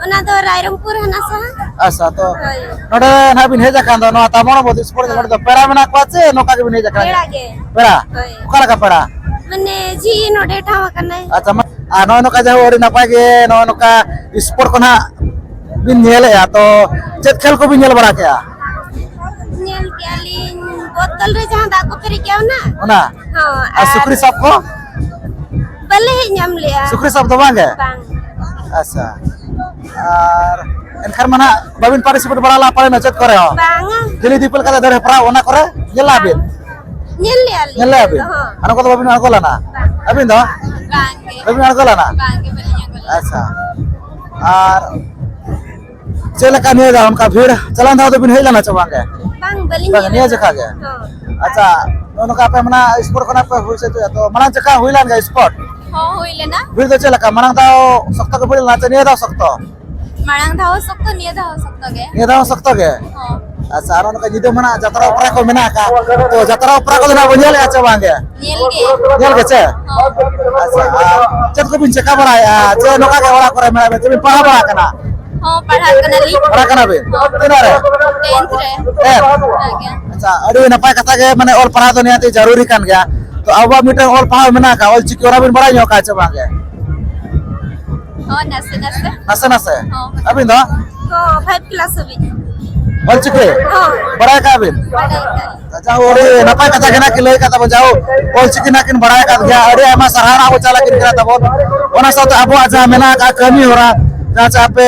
ᱚᱱᱟ ᱫᱚ ᱨᱟᱭᱨᱚᱝᱯᱩᱨ ᱦᱟᱱᱟ ᱥᱟᱦᱟ᱾ ᱟᱪᱪᱷᱟ, ᱛᱚ ᱦᱳᱭ᱾ ᱱᱚᱰᱮ ᱱᱟᱜ ᱵᱤᱱ ᱦᱮᱡ ᱟᱠᱟᱱ ᱫᱚ ᱱᱚᱣᱟ ᱛᱟᱢᱚᱲ ᱵᱚᱫ ᱥᱯᱳᱨᱴ, ᱱᱚᱰᱮ ᱫᱚ ᱯᱮᱲᱟ ᱢᱮᱱᱟᱜ ᱠᱚᱣᱟ ᱪᱮ ᱱᱚᱝᱠᱟ ᱜᱮᱵᱤᱱ ᱦᱮᱡ ᱟᱠᱟᱱᱟ? ᱯᱮᱲᱟ ᱜᱮ᱾ ᱯᱮᱲᱟ? ᱦᱳᱭ᱾ ᱚᱠᱟ ᱞᱮᱠᱟ ᱯᱮᱲᱟ? ᱢᱟᱱᱮ ᱡᱷᱤ ᱱᱚᱰᱮ ᱴᱷᱟᱶ ᱟᱠᱟᱱᱟᱭ᱾ ᱟᱪᱪᱷᱟ, ᱢᱟ, ᱟᱨ ᱱᱚᱜᱼᱚᱭ ᱱᱚᱝᱠᱟ ᱡᱟᱦᱟᱸ ᱟᱹᱰᱤ ᱱᱟᱯᱟᱭ ᱜᱮ ᱱᱚᱜᱼᱚᱭ ᱱᱚᱝᱠᱟ ᱥᱯᱳᱨᱴ ᱠᱚ ᱱᱟᱜ ᱵᱤᱱ ᱧᱮᱞᱮᱜᱼᱟ, ᱛᱚ ᱪᱮᱫ ᱠᱷᱮᱞ ᱠᱚᱵᱤᱱ ᱧᱮᱞ ᱵᱟᱲᱟ ᱠᱮᱜᱼᱟ? ᱧᱮᱞ ᱠᱮᱜᱼᱟ ᱞᱤᱧ ᱵᱳᱛᱚᱞ ᱨᱮ ᱡᱟᱦᱟᱸ ᱫᱟᱜ ᱠᱚ ᱯᱮᱨᱮᱡ ᱠᱮᱜᱼᱟ ᱚᱱᱟ᱾ ᱚᱱᱟ? ᱦᱚᱸ, ᱟᱨ ᱟᱨ ᱥᱩᱠᱨᱤ ᱥᱟᱵ ᱠᱚ? ᱵᱟᱞᱮ ᱦᱮᱡ ᱧᱟᱢ ᱞᱮᱜᱼᱟ᱾ ᱥᱩᱠᱨᱤ ᱥᱟᱵ ᱫᱚ ᱵᱟᱝ ᱜᱮ? ᱵᱟᱝ᱾ ᱟᱪᱪᱷᱟ, ᱟᱨ ᱮᱱᱠᱷᱟᱱ ᱢᱟ ᱱᱟᱜ ᱵᱟᱵᱤᱱ ᱯᱟᱨᱴᱤᱥᱤᱯᱮᱴ ᱵᱟᱲᱟ ᱞᱮᱜᱼᱟ ᱯᱟᱞᱮᱱ ᱪᱮᱫ ᱠᱚᱨᱮ ᱦᱚᱸ? ᱵᱟᱝᱟ᱾ ᱡᱷᱤᱞᱤ ᱫᱤᱯᱤᱞ ᱠᱟᱛᱮ ᱫᱟᱹᱲ ᱦᱮᱯᱨᱟᱣ ᱚᱱᱟ ᱠᱚᱨᱮ ᱧᱮᱞ ᱞᱮᱜᱼᱟ ᱵᱤᱱ? ᱧᱮᱞ ᱞᱮᱜᱼᱟ ᱞᱤᱧ ᱧᱮᱞ ᱞᱮᱜᱼᱟ ᱧᱮᱞ ᱵᱤᱱ? ᱫᱚ, ᱦᱚᱸ᱾ ᱟᱨ ᱚᱱᱟ ᱠᱚᱫᱚ ᱵᱟᱵᱤᱱ ᱟᱬᱜᱚ ᱞᱮᱱᱟ? ᱵᱟᱝ᱾ ᱟᱹᱵᱤᱱ ᱫᱚ? ᱵᱟᱝ ᱜᱮ᱾ ᱵᱟᱵᱤᱱ ᱟᱬᱜᱚ ᱞᱮᱱᱟ? ᱵᱟᱝ ᱜᱮ, ᱵᱟᱹᱞᱤᱧ ᱟᱬᱜᱚ ᱞᱮᱱᱟ᱾ ᱟᱪᱪᱷᱟ, ᱟᱨ ᱪᱮᱫ ᱞᱮᱠᱟ ᱱᱤᱭᱟᱹ ᱫᱷᱟᱣ ᱚᱱᱠᱟ ᱵᱷᱤᱲ? ᱪᱟᱞᱟᱣᱮᱱ ᱫᱷᱟᱣ ᱫᱚᱵᱤᱱ ᱦᱮᱡ ᱞᱮᱱᱟ ᱪᱮ ᱵᱟᱝ ᱜᱮ? ᱵᱟᱝ, ᱵᱟᱹᱞᱤᱧ ᱵᱟᱝ, ᱧᱮᱞ ᱱᱤᱭᱟᱹ ᱟᱠᱟᱫᱟ᱾ ᱡᱚᱠᱷᱟ ᱜᱮ? ᱦᱚᱸ᱾ ᱟᱪᱪᱷᱟ, ᱱᱚᱜᱼᱚ ᱱᱚᱝᱠᱟ ᱟᱯᱮ ᱢᱟᱱᱮ ᱥᱯᱳᱨᱴ ᱠᱷᱚᱱᱟᱜ ᱯᱮ ᱦᱩᱭ ᱥᱟᱹᱛ ᱮᱫᱟ, ᱛᱚ ᱢᱟᱲᱟᱝ ᱪᱮᱠᱟ ᱦᱩᱭ ᱞᱮᱱ ᱜᱮᱭᱟ ᱥᱯᱳᱨᱴ? ᱦᱚᱸ, ᱦᱩᱭ ᱞᱮᱱᱟ᱾ ᱵᱷᱤᱲ ᱫᱚ ᱪᱮᱫ ᱞᱮᱠᱟ? ᱢᱟᱲᱟᱝ ᱫᱷᱟᱣ ᱥᱚᱠᱛᱚ ᱜᱮ ᱵᱷᱤᱲ ᱞᱮᱱᱟ ᱪᱮ ᱱᱤᱭᱟᱹ ᱫᱷᱟᱣ ᱥᱚᱠᱛᱚ? ᱢᱟᱲᱟᱝ ᱫᱷᱟᱣ ᱦᱚᱸ ᱥᱚᱠᱛᱚ, ᱱᱤᱭᱟᱹ ᱫᱷᱟᱣ ᱦᱚᱸ ᱥᱚᱠᱛᱚ ᱜᱮ᱾ ᱱᱤᱭᱟᱹ ᱫᱷᱟᱣ ᱦᱚᱸ ᱥᱚᱠᱛᱚ ᱜᱮ? ᱦᱚᱸ᱾ ᱟᱪᱪᱷᱟ, ᱟᱨ ᱱᱚᱝᱠᱟ ᱧᱤᱫᱟᱹ ᱢᱟ ᱱᱟᱜ ᱡᱟᱛᱨᱟ ᱚᱯᱮᱨᱟ ᱠᱚ ᱢᱮᱱᱟᱜ ᱟᱠᱟᱫ, ᱛᱚ ᱡᱟᱛᱨᱟ ᱚᱯᱮᱨᱟ ᱠᱚᱫᱚ ᱱᱟᱜ ᱵᱚᱱ ᱧᱮᱞᱮᱫᱼᱟ ᱪᱮ ᱵᱟᱝ ᱜᱮ? ᱧᱮᱞ ᱜᱮ᱾ ᱧᱮᱞ ᱜᱮ ᱪᱮ? ᱦᱚᱸ᱾ ᱟᱪᱪᱷᱟ, ᱟᱨ ᱪᱮᱫ ᱠᱚᱵᱤᱱ ᱪᱮᱠᱟ ᱵᱟᱲᱟᱭᱮᱫᱼᱟ? ᱪᱮ ᱱᱚᱝᱠᱟ ᱜᱮ ᱚᱲᱟᱜ ᱠᱚᱨᱮ ᱢᱮᱱᱟᱜ ᱵᱤᱱᱟ? ᱪᱮ ᱵᱤᱱ ᱯᱟᱲᱦᱟᱣ ᱵᱟᱲᱟᱜ ᱠᱟᱱᱟ? ᱦᱚᱸ, ᱯᱟᱲᱦᱟᱜ ᱠᱟᱱᱟᱞᱤᱧ᱾ ᱯᱟᱲᱦᱟᱜ ᱠᱟᱱᱟ ᱵᱤᱱ? ᱦᱚᱸ᱾ ᱛᱤᱱᱟᱹᱜ ᱨᱮ? Tenth ᱨᱮ᱾ Tenth? ᱦᱮᱸ ᱜᱮ᱾ ᱟᱪᱪᱷᱟ, ᱟᱹᱰᱤ ᱱᱟᱯᱟᱭ ᱠᱟᱛᱷᱟ ᱜᱮ, ᱢᱟᱱᱮ ᱚᱞ ᱯᱟᱲᱦᱟᱣ ᱫᱚ ᱱᱤᱦᱟᱹᱛᱤ ᱡᱟᱹᱨᱩᱨᱤ ᱠᱟᱱ ᱜᱮᱭᱟ᱾ ᱛᱚ ᱟᱵᱚᱣᱟᱜ ᱢᱤᱫᱴᱟᱝ ᱚᱞ ᱯᱟᱲᱦᱟᱣ ᱢᱮᱱᱟᱜ ᱟᱠᱟᱫ, ᱚᱞ ᱪᱤᱠᱤ, ᱚᱱᱟ ᱵᱤᱱ ᱵᱟᱲᱟᱭ ᱧᱚᱜ ᱟᱠᱟᱫ ᱪᱮ ᱵᱟᱝ ᱜᱮ? ᱦᱚᱸ, ᱱᱟᱥᱮ ᱱᱟᱥᱮ᱾ ᱱᱟᱥᱮ ᱱᱟᱥᱮ? ᱦᱚᱸ᱾ ᱟᱹᱵᱤᱱ ᱫᱚ? ᱦᱚᱸ, five class ᱦᱟᱹᱵᱤᱡ᱾ ᱚᱞ ᱪᱤᱠᱤ? ᱦᱚᱸ᱾ ᱵᱟᱲᱟᱭ ᱟᱠᱟᱫ ᱵᱤᱱ? ᱵᱟᱲᱟᱭ ᱟᱠᱟᱫ᱾ ᱡᱟᱦᱳ, ᱟᱹᱰᱤ ᱱᱟᱯᱟᱭ ᱠᱟᱛᱷᱟ ᱜᱮ ᱱᱟᱜ ᱠᱤᱱ ᱞᱟᱹᱭ ᱟᱠᱟᱫ ᱛᱟᱵᱚᱱ, ᱡᱟᱦᱳ, ᱚᱞ ᱪᱤᱠᱤ ᱱᱟᱜ ᱠᱤᱱ ᱵᱟᱲᱟᱭ ᱟᱠᱟᱫ ᱜᱮᱭᱟ, ᱟᱹᱰᱤ ᱟᱭᱢᱟ ᱥᱟᱨᱦᱟᱣ ᱱᱟᱜ ᱵᱚᱱ ᱪᱟᱞ ᱟᱹᱠᱤᱱ ᱠᱟᱱᱟ ᱛᱟᱵᱚᱱ᱾ ᱚᱱᱟ ᱥᱟᱶᱛᱮ ᱟᱵᱚᱣᱟᱜ ᱡᱟᱦᱟᱸ ᱢᱮᱱᱟᱜ ᱟᱠᱟᱫ ᱠᱟᱹᱢᱤ ᱦᱚᱨᱟ, ᱡᱟᱦᱟᱸ ᱪᱮ ᱟᱯᱮ,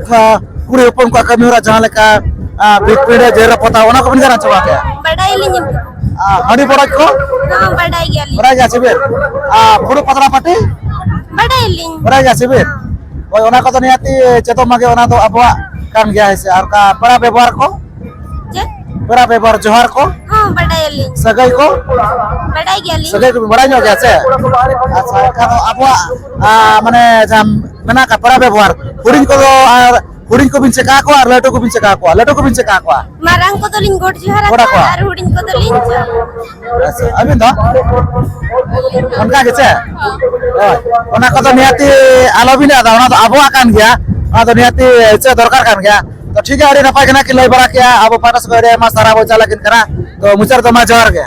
ᱟᱸ, ᱠᱩᱲᱤ ᱦᱚᱯᱚᱱ ᱠᱚᱣᱟᱜ ᱠᱟᱹᱢᱤ ᱦᱚᱨᱟ ᱡᱟᱦᱟᱸ ᱞᱮᱠᱟ, ᱟᱸ, ᱵᱷᱤᱛ ᱯᱤᱸᱰᱟᱹ, ᱡᱮᱨᱮᱲ ᱯᱚᱛᱟᱣ, ᱚᱱᱟ ᱠᱚᱵᱤᱱ ᱜᱟᱱ ᱦᱚᱪᱚ ᱠᱮᱭᱟ? ᱵᱟᱰᱟᱭᱟᱞᱤᱧ᱾ ᱟᱸ, ᱦᱟᱺᱰᱤ ᱵᱚᱰᱚᱡ ᱠᱚ? ᱦᱚᱸ, ᱵᱟᱰᱟᱭ ᱜᱮᱭᱟᱞᱤᱧ᱾ ᱵᱟᱰᱟᱭ ᱜᱮᱭᱟ ᱥᱮ ᱵᱤᱱ? ᱟᱨ ᱯᱷᱩᱲᱩᱜ ᱯᱟᱛᱲᱟ ᱯᱟᱹᱴᱤ? ᱵᱟᱰᱟᱭᱟᱞᱤᱧ᱾ ᱵᱟᱰᱟᱭ ᱜᱮᱭᱟ ᱥᱮ ᱵᱤᱱ? ᱦᱚᱸ᱾ ᱦᱳᱭ, ᱚᱱᱟ ᱠᱚᱫᱚ ᱱᱤᱦᱟᱹᱛᱤ ᱪᱮᱫᱚᱜ ᱢᱟᱜᱮ, ᱚᱱᱟ ᱫᱚ ᱟᱵᱚᱣᱟᱜ ᱠᱟᱱ ᱜᱮᱭᱟ, ᱦᱮᱸ ᱥᱮ? ᱟᱨ ᱚᱠᱟ ᱯᱮᱲᱟ ᱵᱮᱵᱚᱦᱟᱨ ᱠᱚ? ᱪᱮᱫ? ᱯᱮᱲᱟ ᱵᱮᱵᱚᱦᱟᱨ, ᱡᱚᱦᱟᱨ ᱠᱚ? ᱦᱚᱸ, ᱵᱟᱰᱟᱭᱟᱞᱤᱧ᱾ ᱥᱟᱹᱜᱟᱹᱭ ᱠᱚ? ᱵᱟᱰᱟᱭ ᱜᱮᱭᱟᱞᱤᱧ᱾ ᱥᱟᱹᱜᱟᱹᱭ ᱠᱚᱵᱤᱱ ᱵᱟᱰᱟᱭ ᱧᱚᱜ ᱜᱮᱭᱟ ᱥᱮ? ᱟᱪᱪᱷᱟ, ᱮᱱᱠᱷᱟᱱ ᱫᱚ ᱟᱵᱚᱣᱟᱜ, ᱟ, ᱢᱟᱱᱮ ᱡᱟᱦᱟᱸ ᱢᱮᱱᱟᱜ ᱟᱠᱟᱫ ᱯᱮᱲᱟ ᱵᱮᱵᱚᱦᱟᱨ, ᱦᱩᱰᱤᱧ ᱠᱚᱫᱚ ᱟᱨ ᱦᱩᱰᱤᱧ ᱠᱚᱵᱤᱱ ᱪᱮᱠᱟ ᱠᱚᱣᱟ ᱟᱨ ᱞᱟᱹᱴᱩ ᱠᱚᱵᱤᱱ ᱪᱮᱠᱟ ᱠᱚᱣᱟ, ᱞᱟᱹᱴᱩ ᱠᱚᱵᱤᱱ ᱪᱮᱠᱟ ᱠᱚᱣᱟ? ᱢᱟᱨᱟᱝ ᱠᱚᱫᱚᱞᱤᱧ ᱜᱚᱰ ᱡᱚᱦᱟᱨ ᱜᱚᱰ ᱟᱠᱚᱣᱟ ᱟᱠᱚᱣᱟ᱾ ᱟᱨ ᱦᱩᱰᱤᱧ ᱠᱚᱫᱚᱞᱤᱧ ᱡᱚᱦᱟᱨ᱾ ᱟᱪᱪᱷᱟ, ᱟᱹᱵᱤᱱ ᱫᱚ? ᱚᱱᱠᱟ ᱜᱮ ᱪᱮ? ᱦᱳᱭ, ᱚᱱᱟ ᱠᱚᱫᱚ ᱱᱤᱦᱟᱹᱛᱤ ᱟᱞᱚᱵᱤᱱ ᱟᱫᱟ, ᱚᱱᱟ ᱫᱚ ᱟᱵᱚᱣᱟᱜ ᱠᱟᱱ ᱜᱮᱭᱟ, ᱚᱱᱟ ᱫᱚ ᱱᱤᱦᱟᱹᱛᱤ ᱪᱮᱫ ᱫᱚᱨᱠᱟᱨ ᱠᱟᱱ ᱜᱮᱭᱟ᱾ ᱛᱚ ᱴᱷᱤᱠ ᱜᱮᱭᱟ, ᱟᱹᱰᱤ ᱱᱟᱯᱟᱭ ᱜᱮ ᱱᱟᱜ ᱠᱤᱱ ᱞᱟᱹᱭ ᱵᱟᱲᱟ ᱠᱮᱜᱼᱟ, ᱟᱵᱚ ᱯᱟᱦᱴᱟ ᱥᱮᱫ ᱠᱷᱚᱱ ᱟᱹᱰᱤ ᱟᱭᱢᱟ ᱥᱟᱨᱦᱟᱣ ᱵᱚᱱ ᱪᱟᱞ ᱟᱹᱠᱤᱱ ᱠᱟᱱᱟ᱾ ᱛᱚ ᱢᱩᱪᱟᱹᱫ ᱨᱮᱫᱚ ᱢᱟ ᱡᱚᱦᱟᱨ ᱜᱮ᱾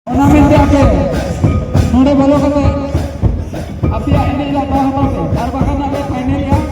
ᱚᱱᱟ ᱢᱮᱱᱛᱮ ᱟᱯᱮ ᱱᱚᱰᱮ ᱵᱚᱞᱚ ᱠᱟᱛᱮ ᱟᱯᱮᱭᱟᱜ ᱮᱱᱮᱡ ᱨᱮᱭᱟᱜ ᱫᱟᱣ ᱦᱟᱛᱟᱣ ᱯᱮ, ᱟᱨ ᱵᱟᱠᱷᱟᱱ ᱟᱞᱮ ᱯᱷᱟᱭᱱᱮᱞ ᱨᱮᱭᱟᱜ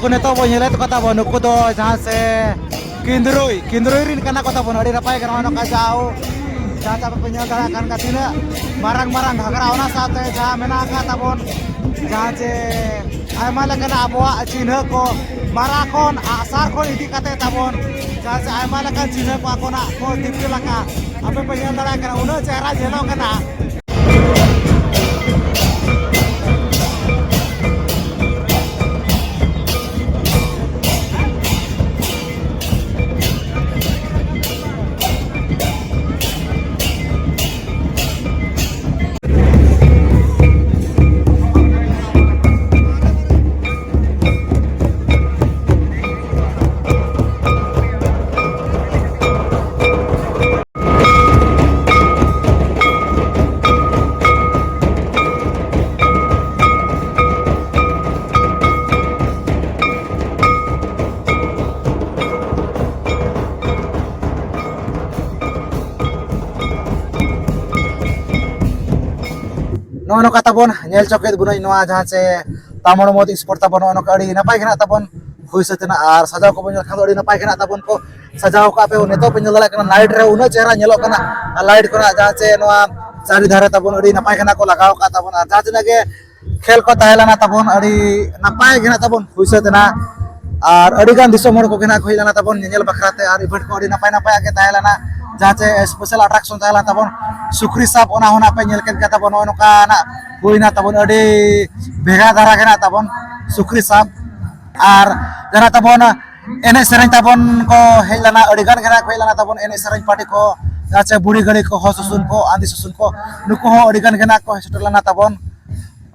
ᱱᱤᱛᱚᱜ ᱵᱚᱱ ᱧᱮᱞᱮᱫ ᱠᱚ ᱛᱟᱵᱚᱱ, ᱱᱩᱠᱩ ᱫᱚ ᱡᱟᱦᱟᱸ ᱥᱮ ᱠᱤᱱᱫᱽᱨᱩᱭ, ᱠᱤᱱᱫᱽᱨᱩᱭ ᱨᱤᱱ ᱠᱟᱱᱟ ᱠᱚ ᱛᱟᱵᱚᱱ᱾ ᱟᱹᱰᱤ ᱱᱟᱯᱟᱭ ᱜᱮ ᱱᱚᱜᱼᱚᱭ ᱱᱚᱝᱠᱟ ᱡᱟᱣ, ᱡᱟᱦᱟᱸ ᱪᱟ ᱯᱮ ᱧᱮᱞ ᱫᱟᱲᱮᱭᱟᱜ ᱠᱟᱱ ᱜᱮᱭᱟ, ᱛᱤᱱᱟᱹᱜ ᱢᱟᱨᱟᱝ ᱢᱟᱨᱟᱝ ᱜᱷᱟᱜᱽᱨᱟ, ᱚᱱᱟ ᱥᱟᱶᱛᱮ ᱡᱟᱦᱟᱸ ᱢᱮᱱᱟᱜ ᱟᱠᱟᱫ ᱛᱟᱵᱚᱱ, ᱡᱟᱦᱟᱸ ᱪᱮ ᱟᱭᱢᱟ ᱞᱮᱠᱟᱱᱟᱜ ᱟᱵᱚᱣᱟᱜ ᱪᱤᱱᱦᱟᱹ ᱠᱚ, ᱢᱟᱨᱟ ᱠᱷᱚᱱ ᱟᱜᱼᱥᱟᱨ ᱠᱷᱚᱱ ᱤᱫᱤ ᱠᱟᱛᱮ ᱛᱟᱵᱚᱱ, ᱡᱟᱦᱟᱸ ᱪᱮ ᱟᱭᱢᱟ ᱞᱮᱠᱟᱱ ᱪᱤᱱᱦᱟᱹ ᱠᱚ ᱟᱠᱚᱱᱟᱜ ᱠᱚ ᱫᱤᱯᱤᱞ ᱟᱠᱟᱫ, ᱟᱯᱮ ᱯᱮ ᱧᱮᱞ ᱫᱟᱲᱮᱭᱟᱜ ᱠᱟᱱᱟ, ᱩᱱᱟᱹᱜ ᱪᱮᱦᱨᱟ ᱧᱮᱞᱚᱜ ᱠᱟᱱᱟ᱾ ᱱᱚᱜᱼᱚ ᱱᱚᱝᱠᱟ ᱛᱟᱵᱚᱱ ᱧᱮᱞ ᱪᱚ ᱠᱮᱫ ᱵᱚᱱᱟᱹᱧ ᱱᱚᱣᱟ ᱡᱟᱦᱟᱸ ᱪᱮ ᱛᱟᱢᱚᱲ ᱢᱚᱛ ᱥᱯᱚᱴ ᱛᱟᱵᱚᱱ, ᱱᱚᱜᱼᱚ ᱱᱚᱝᱠᱟ ᱟᱹᱰᱤ ᱱᱟᱯᱟᱭ ᱜᱮ ᱱᱟᱜ ᱛᱟᱵᱚᱱ ᱦᱩᱭ ᱥᱟᱹᱛ ᱮᱱᱟ᱾ ᱟᱨ ᱥᱟᱡᱟᱣ ᱠᱚᱵᱚᱱ ᱧᱮᱞ ᱠᱷᱟᱱ ᱫᱚ ᱟᱹᱰᱤ ᱱᱟᱯᱟᱭ ᱜᱮ ᱱᱟᱜ ᱛᱟᱵᱚᱱ ᱠᱚ ᱥᱟᱡᱟᱣ ᱠᱟᱜᱼᱟ᱾ ᱯᱮ ᱱᱤᱛᱚᱜ ᱯᱮ ᱧᱮᱞ ᱫᱟᱲᱮᱭᱟᱜ ᱠᱟᱱᱟ, ᱞᱟᱭᱤᱴ ᱨᱮ ᱩᱱᱟᱹᱜ ᱪᱮᱦᱨᱟ ᱧᱮᱞᱚᱜ ᱠᱟᱱᱟ᱾ ᱟᱨ ᱞᱟᱭᱤᱴ ᱠᱚᱨᱮᱱᱟᱜ ᱡᱟᱦᱟᱸ ᱪᱮ ᱱᱚᱣᱟ ᱪᱟᱹᱨᱤ ᱫᱷᱟᱨᱮ ᱛᱟᱵᱚᱱ ᱟᱹᱰᱤ ᱱᱟᱯᱟᱭ ᱜᱮ ᱱᱟᱜ ᱠᱚ ᱞᱟᱜᱟᱣ ᱠᱟᱜ ᱛᱟᱵᱚᱱ᱾ ᱟᱨ ᱡᱟᱦᱟᱸ ᱛᱤᱱᱟᱹᱜ ᱜᱮ ᱠᱷᱮᱞ ᱠᱚ ᱛᱟᱦᱮᱸ ᱞᱮᱱᱟ ᱛᱟᱵᱚᱱ, ᱟᱹᱰᱤ ᱱᱟᱯᱟᱭ ᱜᱮ ᱱᱟᱜ ᱛᱟᱵᱚᱱ ᱦᱩᱭ ᱥᱟᱹᱛ ᱮᱱᱟ᱾ ᱟᱨ ᱟᱹᱰᱤ ᱜᱟᱱ ᱫᱤᱥᱚᱢ ᱦᱚᱲ ᱠᱚᱜᱮ ᱱᱟᱜ ᱠᱚ ᱦᱮᱡ ᱞᱮᱱᱟ ᱛᱟᱵᱚᱱ ᱧᱮᱧᱮᱞ ᱵᱟᱠᱷᱨᱟ ᱛᱮ᱾ ᱟᱨ ᱤᱵᱷᱮᱱᱴ ᱠᱚ ᱟᱹᱰᱤ ᱱᱟᱯᱟᱭ ᱱᱟᱯᱟᱭᱟᱜ ᱜᱮ ᱛᱟᱦᱮᱸ ᱞᱮᱱᱟ᱾ ᱡᱟᱦᱟᱸ ᱪᱮ ᱥᱯᱮᱥᱟᱞ ᱟᱴᱨᱟᱠᱥᱚᱱ ᱛᱟᱦᱮᱸ ᱞᱮᱱᱟ ᱛᱟᱵᱚᱱ ᱥᱩᱠᱨᱤ ᱥᱟᱵ, ᱚᱱᱟ ᱦᱚᱸ ᱱᱟᱜ ᱯᱮ ᱧᱮᱞ ᱠᱮᱫ ᱜᱮᱭᱟ ᱛᱟᱵᱚᱱ᱾ ᱱᱚᱜᱼᱚ ᱱᱚᱝᱠᱟ ᱱᱟᱜ ᱦᱩᱭᱱᱟ ᱛᱟᱵᱚᱱ, ᱟᱹᱰᱤ ᱵᱷᱮᱜᱟᱨ ᱫᱷᱟᱨᱟ ᱜᱮ ᱱᱟᱜ ᱛᱟᱵᱚᱱ ᱥᱩᱠᱨᱤ ᱥᱟᱵ᱾ ᱟᱨ ᱡᱟᱦᱟᱸ ᱛᱟᱵᱚᱱ ᱮᱱᱮᱡ ᱥᱮᱨᱮᱧ ᱛᱟᱵᱚᱱ ᱠᱚ ᱦᱮᱡ ᱞᱮᱱᱟ, ᱟᱹᱰᱤ ᱜᱟᱱ ᱜᱮ ᱱᱟᱜ ᱠᱚ ᱦᱮᱡ ᱞᱮᱱᱟ ᱛᱟᱵᱚᱱ, ᱮᱱᱮᱡ ᱥᱮᱨᱮᱧ ᱯᱟᱨᱴᱤ ᱠᱚ, ᱡᱟᱦᱟᱸ ᱪᱮ ᱵᱩᱲᱦᱤ ᱜᱟᱹᱲᱤ ᱠᱚ, ᱦᱚᱲ ᱥᱩᱥᱩᱱ ᱠᱚ, ᱟᱹᱫᱤ ᱥᱩᱥᱩᱱ ᱠᱚ, ᱱᱩᱠᱩ ᱦᱚᱸ ᱟᱹᱰᱤ ᱜᱟᱱ ᱜᱮ ᱱᱟᱜ ᱠᱚ ᱦᱮᱡ ᱥᱮᱴᱮᱨ ᱞᱮᱱᱟ ᱛᱟᱵᱚᱱ᱾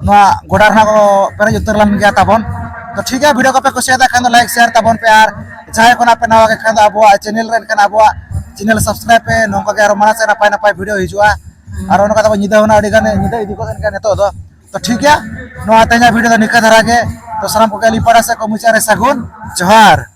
ᱱᱚᱣᱟ ᱜᱚᱰᱟ ᱨᱮᱱᱟᱜ ᱠᱚ ᱯᱮᱨᱮᱡ ᱩᱛᱟᱹᱨ ᱞᱮᱱ ᱜᱮᱭᱟ ᱛᱟᱵᱚᱱ᱾ ᱛᱚ ᱴᱷᱤᱠ ᱜᱮᱭᱟ, ᱵᱷᱤᱰᱤᱭᱳ ᱠᱚᱯᱮ ᱠᱩᱥᱤᱭᱟᱫᱟ ᱠᱷᱟᱱ ᱫᱚ ᱞᱟᱭᱤᱠ ᱥᱮᱭᱟᱨ ᱛᱟᱵᱚᱱ ᱯᱮ, ᱟᱨ ᱡᱟᱦᱟᱸᱭ ᱠᱷᱚᱱᱟᱜ ᱯᱮ ᱱᱟᱣᱟ ᱜᱮ ᱠᱷᱟᱱ ᱫᱚ ᱟᱵᱚᱣᱟᱜ ᱪᱮᱱᱮᱞ ᱨᱮ ᱮᱱᱠᱷᱟᱱ ᱟᱵᱚᱣᱟᱜ ᱪᱮᱱᱮᱞ ᱥᱟᱵᱥᱠᱨᱟᱭᱤᱵ ᱯᱮ᱾ ᱱᱚᱝᱠᱟ ᱜᱮ ᱟᱨᱚ ᱢᱟᱲᱟᱝ ᱥᱮᱫ ᱱᱟᱯᱟᱭ ᱱᱟᱯᱟᱭ ᱵᱷᱤᱰᱤᱭᱳ ᱦᱤᱡᱩᱜᱼᱟ᱾ ᱟᱨ ᱚᱱᱟ ᱠᱟᱛᱷᱟ ᱵᱚᱱ ᱧᱤᱫᱟᱹ ᱦᱚᱸ ᱟᱹᱰᱤ ᱜᱟᱱ ᱧᱤᱫᱟᱹ ᱤᱫᱤ ᱜᱚᱫ ᱮᱱ ᱜᱮᱭᱟ ᱱᱤᱛᱚᱜ ᱫᱚ᱾ ᱛᱚ ᱴᱷᱤᱠ ᱜᱮᱭᱟ, ᱱᱚᱣᱟ ᱛᱮᱦᱮᱧᱟᱜ ᱵᱷᱤᱰᱤᱭᱳ ᱫᱚ ᱱᱤᱝᱠᱟᱹ ᱫᱷᱟᱨᱟ ᱜᱮ᱾ ᱛᱚ ᱥᱟᱱᱟᱢ ᱠᱚᱜᱮ ᱟᱹᱞᱤᱧ ᱯᱟᱦᱴᱟ ᱥᱮᱫ ᱠᱷᱚᱱ ᱢᱩᱪᱟᱹᱫ ᱨᱮ ᱥᱟᱹᱜᱩᱱ ᱡᱚᱦᱟᱨ᱾